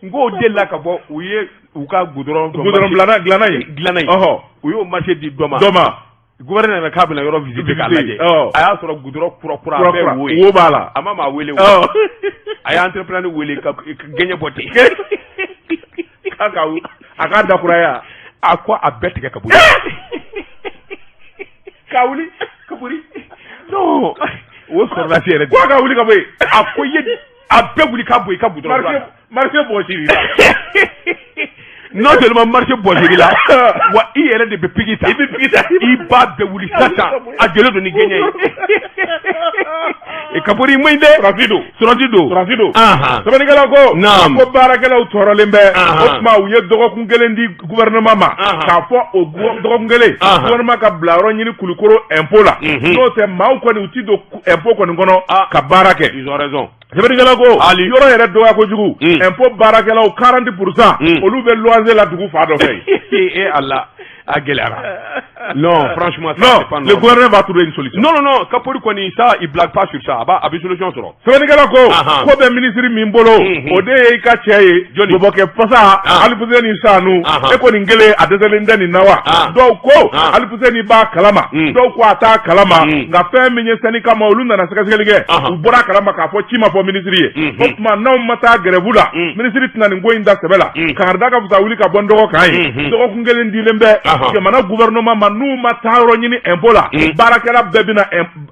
N k'o delila ka bɔ, u ye u ka goudron. Goudron dilanna yen. Dilanna yen. U y'o marché di dɔ ma. Dɔ ma. Gouverneur nana k'a bɛna yɔrɔ visiter k'a lajɛ. A y'a sɔrɔ goudron kura kura, a bɛɛ wo ye. Wo b'a la. A ma maa wele o. A ye entrepreneur wele ka gɛɲɛ bɔ ten. K'a ka a k'a dakuraya. A ko a bɛɛ tigɛ ka bɔ yen. K'a wuli ka bori. Non, o sɔrɔdasi yɛrɛ. Ko a ka wuli ka bɔ yen. A ko i ye a bɛɛ wuli k'a bɔ yen, i ka goudron kura. Marché bɔsir'i la. Non seulement marché bɔsir'i la, wa i yɛrɛ de bɛ piki ta. I bɛ piki ta. I b'a bɛɛ wuli sisan, a jɔlen don ni gɛɲɛ ye. E Kabori i maɲi dɛ. Sɔrɔsi don. Sɔrɔsi don. Sɔrɔsi don. Sɛbɛnnikɛlaw ko. Naam. Ko baarakɛlaw tɔɔrɔlen bɛ. O tuma, u ye dɔgɔkun kelen di gouvernement ma. K'a fɔ o dɔgɔkun kelen. Gouvernement ka bila yɔrɔ ɲini Kulukoro impôt la. N'o tɛ, maaw kɔni u ti don impôt kɔni kɔnɔ ka baara kɛ. Ils ont raison. Sɛbɛnnikɛlaw ko yɔrɔ yɛrɛ dɔgɔya kojugu, impôt baarakɛlaw 40 %, olu bɛ loyer la dugu fa dɔ fɛ. Eh Allah, a gɛlɛyara. Non, franchement, ça, non c'est pas le normal. Gouvernement va trouver une solution. Non, non, non, Kapori kɔni, ça, il blague pas sur ça. A b'a, a bɛ solution sɔrɔ. Sɛbɛnnikɛla ko ko bɛ minisiri min bolo, o de ye i ka cɛ ye. Jɔnni? Bɔbɔkɛ pasa Alifuseni Sanu. E ko nin kelen a dɛsɛlen tɛ nin na wa? Dɔw ko Alifuseni b'a kalama, dɔw ko a t'a kalama. Nka fɛn min ye syndicat ma, olu nana sɛgɛsɛgɛli kɛ, u bɔra a kalama k'a fɔ ci ma fɔ minisiri ye. O tuma, n'anw ma taa grève la, minisiri tɛna nin ko in da sɛbɛ la. Kankarida ka fisa wuli ka bɔ n dɔgɔ kan ye. Dɔgɔkun kelen dilen bɛ jamana gouvernement ma, n'u ma taa yɔrɔ ɲini impôt la, baarakɛla bɛɛ bɛna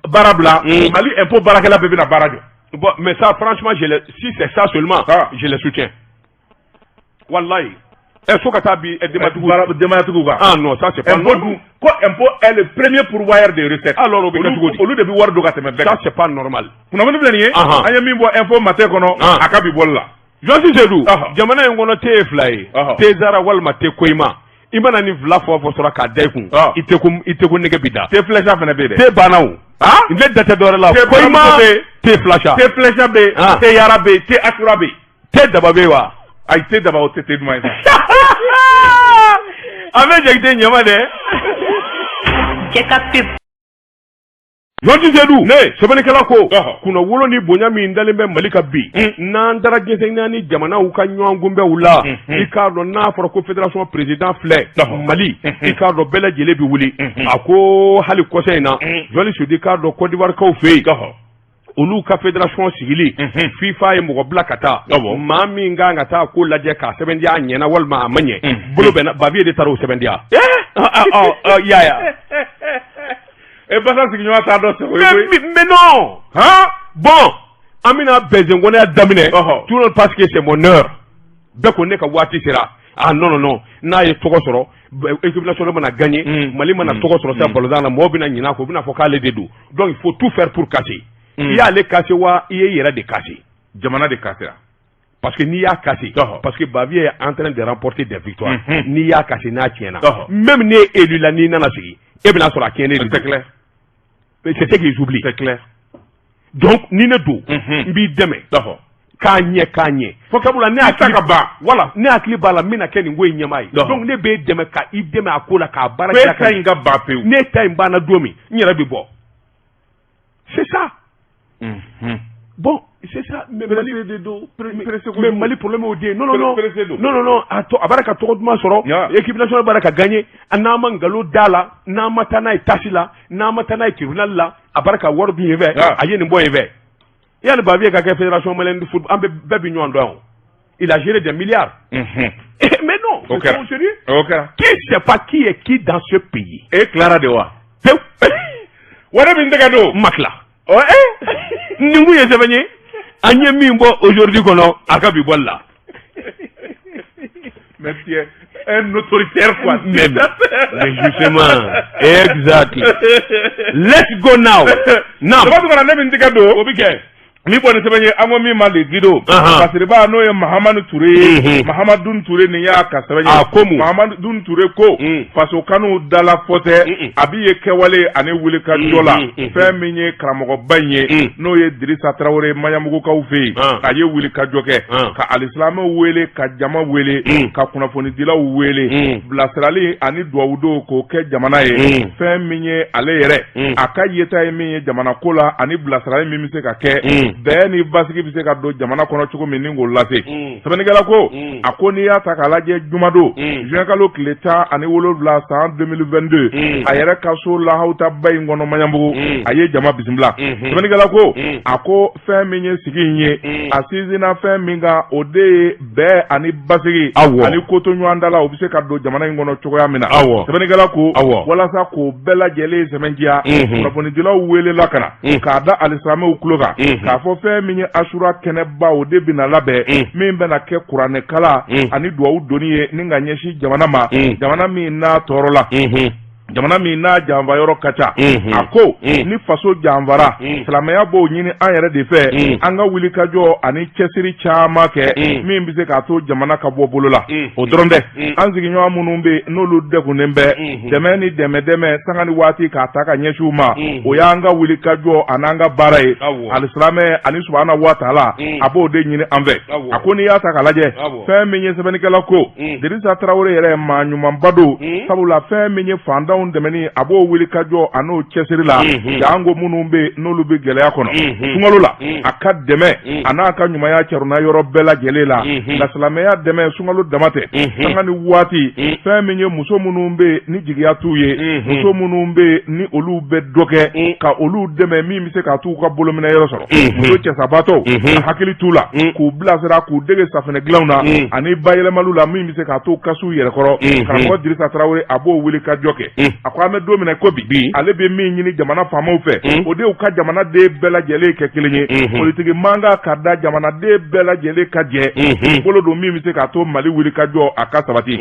baara bila. Mali impôt baarakɛla bɛɛ bɛna baara jɔ. Bon, mais ça, franchement, si c'est ça seulement, je les soutiens. Wallahi. Eh, fo ka taa bi denbatigiw. Denbayatigiw kan. Ah non, ça, c'est pas impôt normal. Dun ko impôt est le premier pourvoyeur des recettes. Alors, o bɛ kɛ cogo di? Olu de bɛ wari don ka tɛmɛ bɛɛ Ça, kan. c'est pas normal. Kunnafoni filɛ nin ye, an ye min bɔ Info Matin kɔnɔ, a ka bi bɔli la. Josi Seydou, jamana in kɔnɔ, te ye fila ye. Te zara walima te koyima. I mana nin fila fɔ fɔ sɔrɔ k'a da i kun. I tɛ ko nege bi da. Te flèche fana bɛ yen dɛ. Te banna o. Ne da tɛ dɔwɛrɛ la. Te Koyima, baramuso bɛ yen. te flasha. Te flèche bɛ yen, te yara bɛ yen, te asura bɛ yen. Te daba bɛ yen wa? Ayi, te daba, o tɛ te duman ye sa. An bɛ Jakite ɲama dɛ. Cɛ ka pub. Josi Seydou, ne sɛbɛnnikɛla ko kunnawolo ni bonya min dalen bɛ Mali ka bi, n'an taara diɲɛ naani jamanaw ka ɲɔgɔn kunbɛnw la, i k'a dɔn n'a fɔra ko fédération président filɛ Mali, i k'a dɔn bɛɛ lajɛlen bɛ wuli. A ko hali kɔsa in na, Josi Seydou, i k'a dɔn Côte d'Ivoire kaw fɛ yen, olu ka fédération sigili, FIFA ye mɔgɔ bila ka taa, maa min kan ka taa ko lajɛ k'a sɛbɛntiya a ɲɛna walima a ma ɲɛ, bolo bɛnna, Bavieux de taara o sɛbɛntiya. I y'a ye. E basa sigiɲɔgɔn t'a dɔn sɛgɛ ye koyi. Mais non. Bon, an bɛna bɛnzenkɔnɔya daminɛ. Tout le monde pense que c'est mon heure. Bɛɛ ko ne ka waati sera. Ah non, non, non, n'a ye tɔgɔ sɔrɔ, équipe nationale mana gagner, Mali mana tɔgɔ sɔrɔ sa balontan na, mɔgɔw bɛna ɲinɛ a kɔ, u bɛna fɔ k'ale de don. Donc il faut tout faire pour casser. I y'ale casser wa, i ye yɛrɛ de casser. Jamana de cassera. Parce que n'i y'a cassé, parce que Bavieux est en train de remporter des victoires. N'i y'a cassé, n'a tiɲɛna, même n'e élu la, n'i nana sigi, e bɛna sɔrɔ a tiɲɛnen de. C'est clair. C'est ce qu'ils oublient. C'est clair. Donc ni ne don, n b'i dɛmɛ k'a ɲɛ k'a ɲɛ. Fo sabula ne hakili ka ban. Voilà, ne hakili b'a la n bɛna kɛ nin ko in ɲɛmaa ye. Donc ne b'e dɛmɛ ka i dɛmɛ a ko la k'a baara Ko e ta in ka ban pewu. Ne ta in banna don min, n yɛrɛ bɛ bɔ. C'est ça. Bon, c'est ça. Mais Mali, mais Mali problème o de ye. Non, non, non. Non, non, non. A to, a b'a ka tɔgɔ duman sɔrɔ. Équipe nationale b'a ka gagner. N'an ma nkalon da la, n'an ma taa n'a ye tasi la, n'an ma taa n'a ye tribunal la, a b'a ka wari dun yen fɛ, a ye nin bɔ yen fɛ. Yanni Bavieux ka kɛ fédération malienne de football, an bɛɛ bɛɛ bi ɲɔgɔn dɔn o. Il a géré des milliards. Mais non, c'est sérieux. O kɛra. Qui sait pas qui est qui dans ce pays? E tilara de wa? Pewu. Wari min tɛgɛ don. Ma tila. Ɔ eh. Nin kun ye sɛbɛn ye. An ye min bɔ Aujourd'hui kɔnɔ, a ka bi bɔli la. Mais tu es un autoritaire, quoi. Mais justement, exactly. Let's go now. Naam. Daba Tunkara, ne min tɛgɛ don. O bɛ kɛ. Ni bɔ ni sɛbɛn ye an ko min ma Le Guido Fasiriba n'o ye Mahamadu Ture ye Mahamadu Ture nin y'a ka sɛbɛn ye a ko mun Mahamadu Ture ko faso kanu dala fɔ tɛ a bɛ ye kɛwale ani wulikajɔ la fɛn min ye karamɔgɔba in ye n'o ye Dirisa Tarawele Maɲanbugukaw fɛ yen a ye wulikajɔ kɛ ka alisilamɛw wele ka jama wele ka kunnafonidilaw wele bilasirali ani duwawudon k'o kɛ jamana ye fɛn min ye ale yɛrɛ a ka yeta ye min ye jamana ko la ani bilasirali min bɛ se ka kɛ bɛn ni basigi bɛ se ka don jamana kɔnɔ cogo min ni k'o lase sɛbɛnnikɛla ko a ko n'i y'a ta k'a lajɛ jumadon juin kalo tile 17 san 2022 a yɛrɛ ka so lahawutaba in kɔnɔ Maɲanbugu a ye jama bisimila sɛbɛnnikɛla ko a ko fɛn min ye sigi in ye a sinsinna fɛn min kan o de ye bɛn ani basigi ani kotoɲɔgɔndala o bɛ se ka don jamana in kɔnɔ cogoya min na sɛbɛnnikɛla ko walasa k'o bɛɛ lajɛlen sɛmɛntiya kunnafonidilaw welela ka na k'a da alisilamɛw tulo kan k'a fɔ fɛn min ye asura kɛnɛba o de bɛna labɛn min bɛna kɛ kuranɛkalan ani duwawu donni ye ni ka ɲɛsin jamana ma jamana min n'a tɔɔrɔla jamana min n'a janfa yɔrɔ ka ca a ko ni faso janfara silamɛya b'o ɲini an yɛrɛ de fɛ an ka wulikajɔ ani cɛsiri caman kɛ min bɛ se k'a to jamana ka bɔ bolo la o dɔrɔn tɛ an sigiɲɔgɔn minnu bɛ n'olu degunnen bɛ dɛmɛ ni dɛmɛ dɛmɛ sanga ni waati k'a ta ka ɲɛsin u ma o y'an ka wulikajɔ an'an ka baara ye alisilamɛ ani subahana wa taala a b'o de ɲini an fɛ a ko n'i y'a ta k'a lajɛ fɛn min ye sɛbɛnnikɛla ko Dirisa Tarawele yɛrɛ maa ɲumanba don sabula fɛn min ye fantanw dɛmɛni a b'o wulikajɔ an'o cɛsiri la janko minnu bɛ n'olu bɛ gɛlɛya kɔnɔ sunkalo la a ka dɛmɛ a n'a ka ɲumanya carunna yɔrɔ bɛɛ lajɛlen la nka silamɛya dɛmɛ sunkalo dama tɛ sanga ni waati fɛn min ye muso minnu bɛ ni jigiya t'u ye muso minnu bɛ ni olu bɛ dɔ kɛ ka olu dɛmɛ min bɛ se k'a t'u ka bolominɛ yɔrɔ sɔrɔ muso cɛsabaatɔw a hakili t'u la k'u bilasira k'u dege safunɛ dilanw na ani bayɛlɛmaliw la min bɛ se k'a to ka s'u yɛrɛ kɔrɔ karamɔgɔ Dirisa Tarawele a b'o wulikajɔ kɛ a ko an bɛ don min na ko bi ale bɛ min ɲini jamana faamaw fɛ o de y'u ka jamanaden bɛɛ lajɛlen kɛ kelen ye politiki mankan ka da jamanaden bɛɛ lajɛlen ka jɛ bolo don min bɛ se k'a to Mali wulikajɔ a ka sabati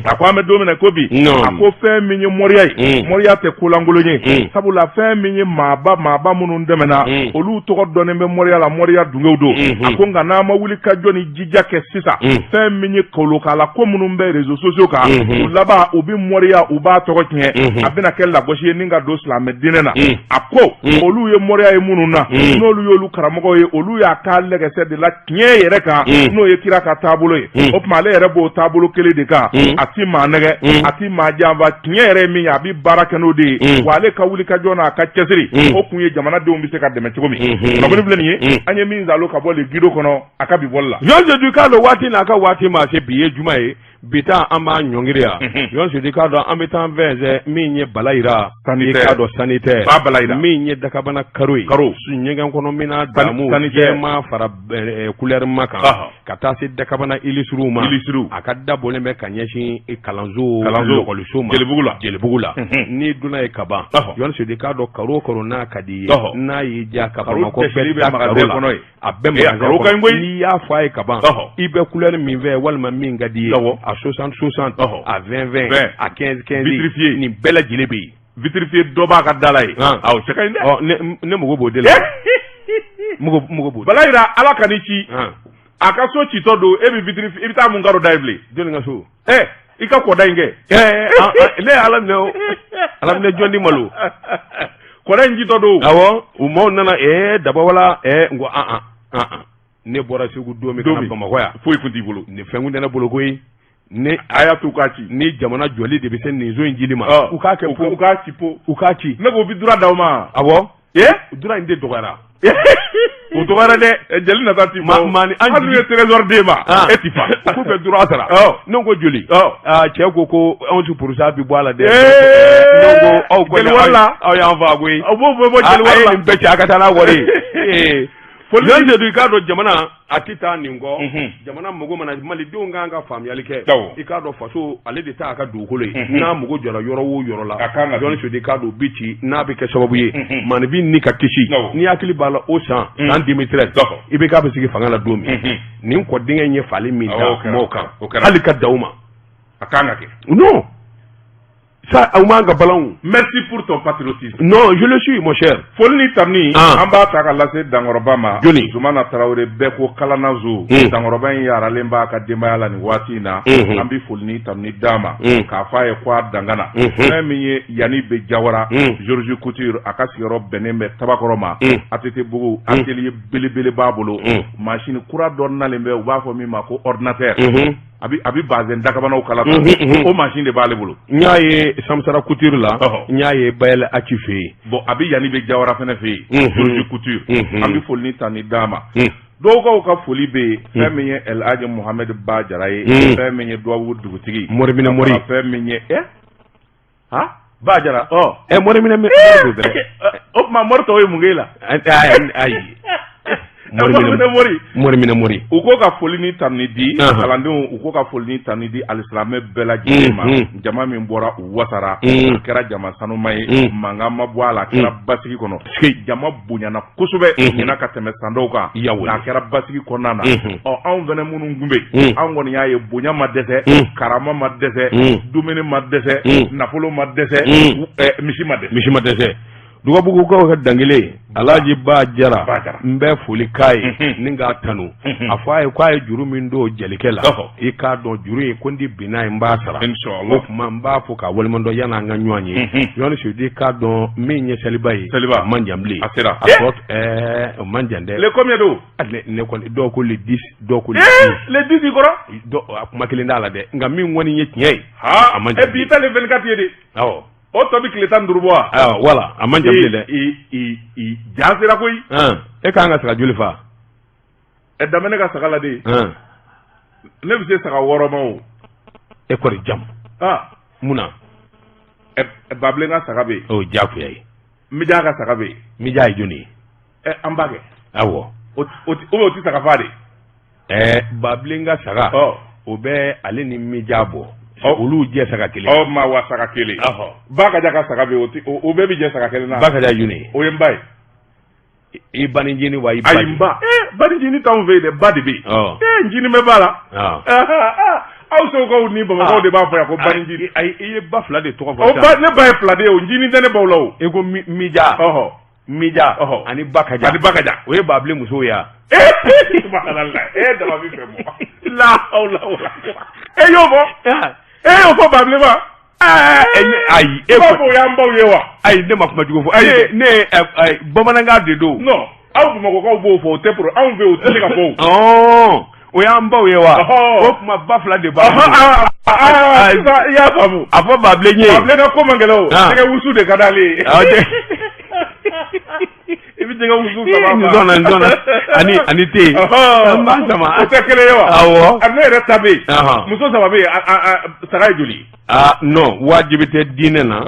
a ko an bɛ don min na ko bi a ko fɛn min ye moriya ye moriya tɛ kolankolon ye sabula fɛn min ye maaba maaba minnu tɛmɛna olu tɔgɔ dɔnnen bɛ moriya la moriya dungew don a ko nka n'an ma wulikajɔ ni jija kɛ sisan fɛn min ye kolokala ko minnu bɛ réseaux sociaux kan u laban u bɛ moriya u b'a tɔgɔ tiɲɛ a bɛna kɛ lagosi ye ni ka don silamɛ diinɛ na a ko olu ye moriya ye minnu na n'olu y'olu karamɔgɔw ye olu y'a ka lɛgɛsɛ de la tiɲɛ yɛrɛ kan n'o ye kira ka taabolo ye o tuma ale yɛrɛ b'o taabolo kelen de kan a ti maa nɛgɛ a ti maa janfa tiɲɛ yɛrɛ ye min ye a bɛ baara kɛ n'o de ye wa ale ka wulikajɔ n'a ka cɛsiri o kun ye jamanadenw bɛ se ka dɛmɛ cogo min kunnafoni filɛ nin ye an ye min zalo ka bɔ Le Guido kɔnɔ a ka bi bɔli la Jɔn Sedu i k'a dɔn waati n'a ka waati ma se bi ye juma ye bi taa an b'a ɲɔngiri yan Jɔn Sedu i k'a dɔn an bɛ taa fɛnsɛn min ye Balayira i k'a dɔn sanitaire ba Balayira min ye dakabana karo ye karo ɲɛgɛn kɔnɔ minan damu jɛman fara couleur ma kan ka taa se dakabana ilisiruw ma ilisiruw a ka da bɔlen bɛ ka ɲɛsin kalanso kalanso lakɔliso ma Jelibugu la Jelibugu la n'i donna yen ka ban Jɔn Sedu i k'a dɔn karo o karo n'a ka di i ye n'a y'i diya ka Bamakɔ bɛɛ da karo la a bɛɛ magasin kɔnɔ koyi n'i y'a fɔ a ye ka ban i bɛ couleur min fɛ walima min ka di i ye a 60 60 a 20 20 a 15 15 vitrifié nin bɛɛ lajɛlen bɛ yen vitrifié dɔ b'a ka da la yen awɔ cɛ ka ɲi dɛ ne mago b'o de la mago b'o Balayira Ala kan'i ci a ka so citɔ don e bɛ vitrifié i bɛ taa mun karo da yen bilen jɔnni ka so ɛ i ka kɔda in kɛ ne ye ala minɛ o ala minɛ jɔn di malo kɔda in citɔ don awɔ u maaw nana daba wala n ko an an ne bɔra segu don min ka na bamakɔ yan foyi tun t'i bolo nin fɛn kun tɛ ne bolo koyi ne a y'a to k'a ci ni jamana jɔli de bɛ se nin so in cili ma u k'a kɛ u k'a ci po u k'a ci ne ko u bɛ dura d'aw ma awɔ ee dura in de dɔgɔyara o dɔgɔyara dɛ jeli nata ti ma maa ni an hali n'u ye trésor d'e ma e ti fa k'u bɛ dura sara ne ko joli cɛ ko ko 11% bi bɔ a la dɛ ne ko aw kɔni aw y'an fa koyi aw b'o bɛɛ bɔ jeli wari la a ye nin bɛɛ ci a ka taa n'a wari ye Jɔn Sedu i k'a dɔn jamana a tɛ taa nin kɔ jamana mago mana malidenw kan ka faamuyali kɛ i k'a dɔn faso ale de ta a ka dugukolo ye n'a mago jɔra yɔrɔ o yɔrɔ la Jɔn Sedu i k'a dɔn bi ci n'a bɛ kɛ sababu ye maaninfin ni ka kisi n'i hakili b'a la o san san 2013 IBK bɛ sigi fanga la don min nin kɔ dingɛ in ye fali min da mɔgɔw kan hali ka da u ma a kan ka kɛ non Ça, aw man ka balan. Merci pour ton patriotisme. Non, je le suis, mon cher. Foli ni tanuni, an b'a ta ka lase Dankɔrɔba ma. Jɔni? Zumana Tarawele, bɛɛ ko Kalanazo. Dankɔrɔba in yaralen b'a ka denbaya la nin waati in na. An bɛ foli ni tanuni d'a ma. K'a fɔ a ye ko a dangana. Fɛn min ye Yanni B Jawara, Georges Couture, a ka sigiyɔrɔ bɛnnen bɛ Tabakɔrɔ ma. ATT Bugu, atelier belebele b'a bolo. Machine kura dɔ nalen bɛ, u b'a fɔ min ma ko ordinateur. A bɛ bazɛn dakabanaw kala o mansin de b'ale bolo. N y'a ye Samsara Couture la, n y'a ye Bayɛlɛ Aci fɛ yen. Bon, a bɛ Yanni B Jawara fana fɛ yen, Georges Couture. An bɛ foli ni tanuni d'a ma. Dɔgɔkaw ka foli bɛ yen. Fɛn min ye El Hadj Mohamed Ba Jara ye, fɛn min ye Duwawu dugutigi Moriminɛ Mori, fɛn min ye ha Ba Jara ɛ Moriminɛ mori o tuma mori tɔw ye mun k'e la? Ayi, Moriminɛ mori, Moriminɛ mori. U ko ka foli ni tanuni di kalandenw, u ko ka foli ni tanuni di alisilamɛ bɛɛ lajɛlen ma. Jama min bɔra, u wasara, a kɛra jama sanuma ye, mankan ma bɔ a la, a kɛra basigi kɔnɔ, jama bonyana kosɛbɛ ɲinan ka tɛmɛ san dɔw kan, a kɛra basigi kɔnɔna na. Ɔ, anw fana minnu tun bɛ yen, anw kɔni y'a ye bonya ma dɛsɛ, karama ma dɛsɛ, dumuni ma dɛsɛ, nafolo ma dɛsɛ, misi ma dɛsɛ. Misi ma dɛsɛ. Dugabugukaw ka dankelen, Alhaji Ba Jara, n bɛ foli k'a ye ni k'a tanu. A fɔ a ye k'a ye juru min don jelikɛ la, i k'a dɔn juru in ko n di binna ye, n b'a sara. O tuma n b'a fo k'a waleɲumandɔn yan'an ka ɲɔgɔn ye. Jɔni Sedu, k'a dɔn min ye seliba ye, seliba a man jan bilen. A sera. A tɔ o man jan dɛ. Le combien don? Ne kɔni, dɔw ko le 10, dɔw ko le le 10 kɔrɔ. A kuma kelen t'a la dɛ, nka min kɔni ye tiɲɛ ye, a man jan. Bi ta le 24 ye de. Awɔ. O tɔ bɛ tile 15 bɔ wa? Awɔ, voilà, a man jan bilen dɛ. Ja sera koyi. E ka kan ka saga joli fa? Ɛ, dan bɛ ne ka saga la de. Ne bɛ se saga 6 ma o. E kɔri jamu. Mun na? Ɛ, Babilen ka saga bɛ yen. O ye diyagoya ye. Mija ka saga bɛ yen. Mija ye jɔni ye? Ɛ, an ba kɛ. Awɔ. O o o tɛ saga fa de. Ɛɛ, Babilen ka saga, o bɛ ale ni Mija bɔ. Olu jɛ saga kelen. Ɔ, ma wa saga kelen. Bakaja ka saga bɛ yen, o bɛɛ bɛ jɛ saga kelen na. Bakaja ye jɔni ye? O ye n ba ye. I banicinin wa i ba? Ayi, n ba. Banicinin t'anw fɛ yen dɛ, ba de bɛ yen. Ee, ncinin bɛ ba la. Aw segukaw ni bamakɔkaw de b'a fɔ yan ko banicinin. Ayi, i ye ba fila de tɔgɔ fɔ. O ba, ne ba ye fila de ye o, ncinin tɛ ne baw la o. E ko Mija. Mija ani Bakaja. Ani Bakaja. O ye Babilen musow ye wa? Ee, subhanallah. E dama b'i fɛ mɔ. La hawla wala. E y'o fɔ? E y'o fɔ Babilen ma? Ayi, e b'a fɔ o y'an baw ye wa? Ayi, ne ma kuma jugu fɔ. Ayi, ne bamanankan de don. Non, aw bamakɔkaw b'o fɔ, o tɛ pour anw fɛ, o tɛ se ka fɔ o. O y'an baw ye wa? O tuma ba fila de b'a bolo. I y'a faamu. A fɔ Babilen ye. Babilen ka ko man gɛlɛn o. Jɛgɛ wusu de ka d'ale ye. I bɛ jɛgɛ wusu sama. N sɔnna, n sɔnna. Ani te. An b'a sama. O tɛ kelen ye wa? Awɔ. Ne yɛrɛ ta bɛ yen. Muso saba bɛ yen, saga ye joli ye? Aa non, wajibi tɛ diinɛ na.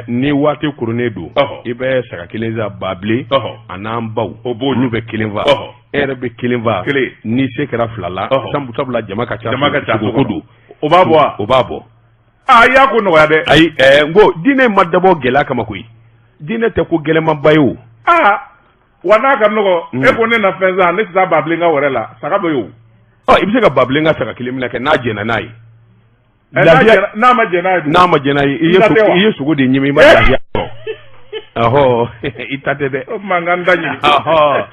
Ni waati koronnen don, i bɛ saga kelen san Babilen a n'an baw, o b'o olu bɛ kelen fa. E yɛrɛ bɛ kelen fa. Kelen. Ni se kɛra fila la, sabula jama ka ca. Jama ka ca ko don. O b'a bɔ wa? O b'a bɔ. Aa, i y'a ko nɔgɔya dɛ. Ayi, n ko diinɛ ma dabɔ gɛlɛya kama koyi. Diinɛ tɛ ko gɛlɛnmanba ye o. Aa, wa n'a ka nɔgɔ, e ko ne na fɛn san, ne tɛ taa Babilen ka wɛrɛ la, saga bɛ yen o. Ɔ, i bɛ se ka Babilen ka saga kelen minɛ kɛ n'a jɛnna n'a ye. N'a ma jɛn n'a ye dun? N'a ma jɛn n'a ye, i ye sogo de ɲimi, i ma lafiya sɔrɔ. Ɔhɔ, i ta tɛ dɛ. O tuma n ka n ta ɲini. Ɔhɔ,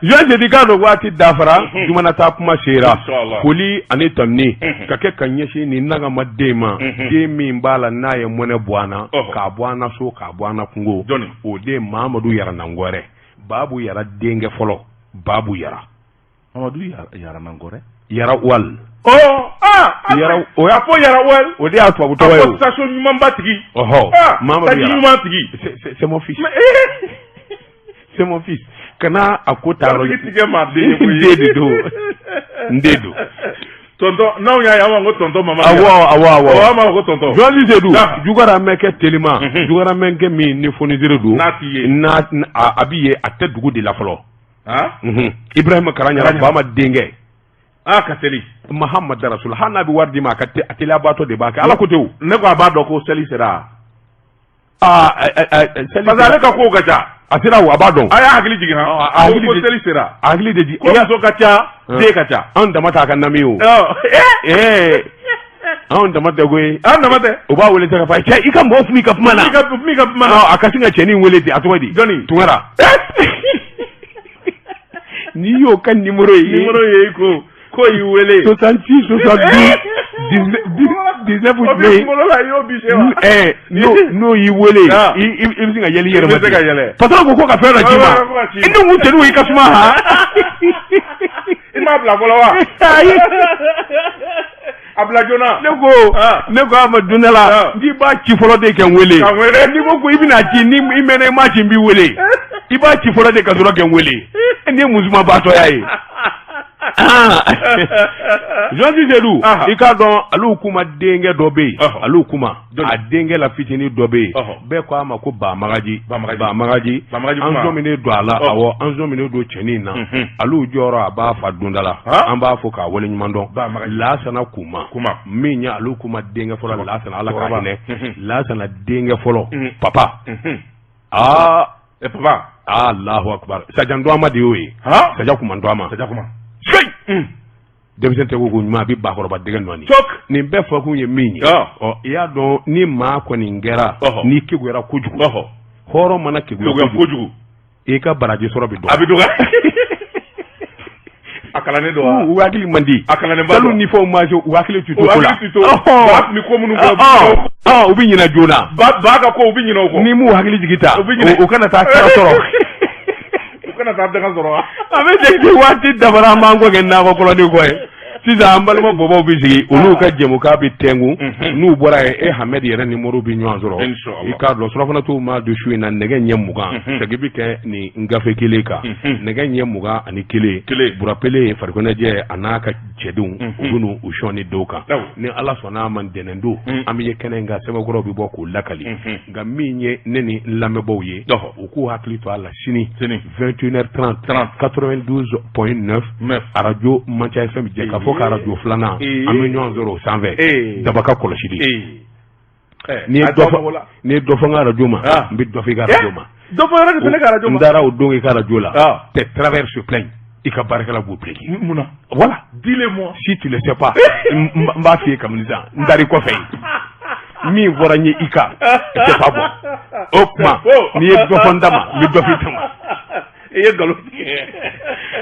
Jean Sedi, k'a dɔn waati dafara, jumana taa kuma sera. Foli ani tanuni ka kɛ ka ɲɛsin nin nagama den ma, den min b'a la n'a ye mɔnɛ bɔ an na, k'a bɔ an na so, k'a bɔ an na kungo. O den Mamadu Yara Nangɔrɛ, Babu Yara denkɛ fɔlɔ, Babu Yara. Mamadu Yara Nangɔrɛ. Yara Wal. Ɔ aa Yara o y'a fɔ Yara Wal. O de y'a tubabu tɔgɔ ye o. A ko station ɲumanba tigi. Ɔhɔ. Mamadu Yara. ɲuman tigi. C'est mon fils. C'est mon fils. Kana a ko ta yɔrɔ. Tigi tigɛ maa den ye koyi. N den de don. N den don. Tonton, n'anw y'a ye, an b'a fɔ ko tonton Mamadu. Awɔ awɔ awɔ. An b'a fɔ ko tonton. Journaliste Seydou. Jugaramɛkɛ telima. Jugaramɛkɛ min ni fonisere don. N'a t'i ye. N'a a b'i ye, a tɛ dugu de la fɔlɔ. Ibrahima Karaɲara Bama denkɛ. Aa, ka teli. Mahamadu Rasul, hali n'a bɛ wari d'i ma, a ka a teliyabaatɔ de b'a kɛ, Ala ko ten o. Ne ko a b'a dɔn ko seli sera. Aa, seli. Parce que ale ka kow ka ca. A sera o, a b'a dɔn. A y'a hakili jigin han. A hakili ko seli sera. A hakili de jigin. Ko muso ka ca, den ka ca. Anw dama t'a ka nami o. Ee. Anw dama tɛ koyi. An dama tɛ. U b'a wele sa ka fɔ cɛ i ka mɔgɔw kun i ka kuma na. I ka i ka kuma na. A ka sin ka cɛnin wele ten, a tɔgɔ di? Jɔnni? Tunkara. N'i y'o ka numéro ye. Numéro ye i ko. Ko y'i wele. 66 72 19 O b'i kunkolo la i y'o bise wa? Ɛɛ n'o y'i wele i bɛ se ka yɛlɛ i yɛrɛ ma. I bɛ se ka yɛlɛ. Patron ko ka fɛn dɔ d'i ma. I ni kun cɛnin i ka suma han. I m'a bila fɔlɔ wa? Ayi. A bila joona. Ne ko ne ko a ma don dɔ la n'i b'a ci fɔlɔ de ka n wele. Ka n wele. N'i ko i bɛna ci ni i mɛnna i m'a ci n b'i wele. I b'a ci fɔlɔ de ka sɔrɔ ka n wele. Nin ye musumabaatɔya ye. Journaliste Seydou i k'a dɔn Aliou Kuma denkɛ dɔ bɛ yen Aliou Kuma a denkɛ la fitinin dɔ bɛ yen bɛɛ ko a ma ko Bamagaji Bamagaji an sɔminen don a la awɔ an sɔminen don cɛnin na Aliou jɔyɔrɔ a b'a fa donda la an b'a fo k'a waleɲuman dɔn Lasana Kuma min ye Aliou Kuma denkɛ fɔlɔ Lasana Ala ka hinɛ Lasana denkɛ fɔlɔ papa aa papa Alahu akibaru Sajan Dɔgɔma de y'o ye Saja Kuma Dɔgɔma Saja Kuma denmisɛn tɛ ko ɲuman a bɛ baakɔrɔba dɛgɛ nɔɔni nin bɛɛ fɔkun ye min ye ɔ i y'a dɔn ni maa kɔni kɛra n'i kekuyara kojugu hɔrɔn mana kekuya kojugu i ka baraji sɔrɔ bɛ dɔgɔ a bɛ dɔgɔ a kalannen don wa u hakili man di a kalannen ba don ni fɛnw ma se u hakili tɛ to ko la ba tun bɛ ko minnu kɛ u bɛ ɲinɛ joona ba ka ko u bɛ ɲinɛ o kɔ n'i m'u hakili jigin ta u kana taa sira sɔrɔ u kana taa daga sɔrɔ wa a bɛ jate waati dafara an b'an kɔ kɛ nakɔ kɔlɔni kɔ ye sisan an balima bɔbɔw bɛ sigi olu ka jɛmukan bɛ tɛnku n'u bɔra yen e Hamɛdi yɛrɛ ni Moriw bɛ ɲɔgɔn sɔrɔ i k'a dɔn surafana to maa don su in na nɛgɛ ɲɛ 20 segin bɛ kɛ nin gafe kelen kan nɛgɛ ɲɛ 21 Burapele farikoloɲɛnajɛ a n'a ka cɛdenw u bɛ n'u sɔnni dɔw kan ni Ala sɔnna a ma ntɛnɛn don an bɛ ye kɛnɛ in kan sɛbɛnkɔrɔw bɛ bɔ k'o lakali nka min ye ne ni n lamɛnbaaw ye u k'u hakili to a la sini 21h30 92.9 arajo Manca FM jɛ k'a fɔ k'arajo filanan an bɛ ɲɔgɔn sɔrɔ o sanfɛ daba ka kɔlɔsili n'i ye dɔ fɔ n ka arajo ma n bɛ dɔ fɔ i ka arajo ma dɔ fɔ yɔrɔ de ne ka arajo ma n taara o don i ka arajo la tes travailleurs se plaignent i ka baarakɛla b'u plaigner mun na voilà dis-le-moi si tu le sais pas n b'a f'i ye kabini sisan n taara i kɔfɛ yen min fɔra n ye i kan c'est pas bon o tuma n'i ye dɔ fɔ n ta ma n bɛ dɔ fɔ i ta ma i ye nkalon tigɛ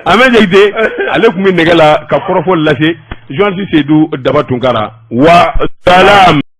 Ahmed Jakite ale tun bɛ nɛgɛ la ka kɔrɔfɔ lase journaliste Seydou Daba Tunkara wa salam.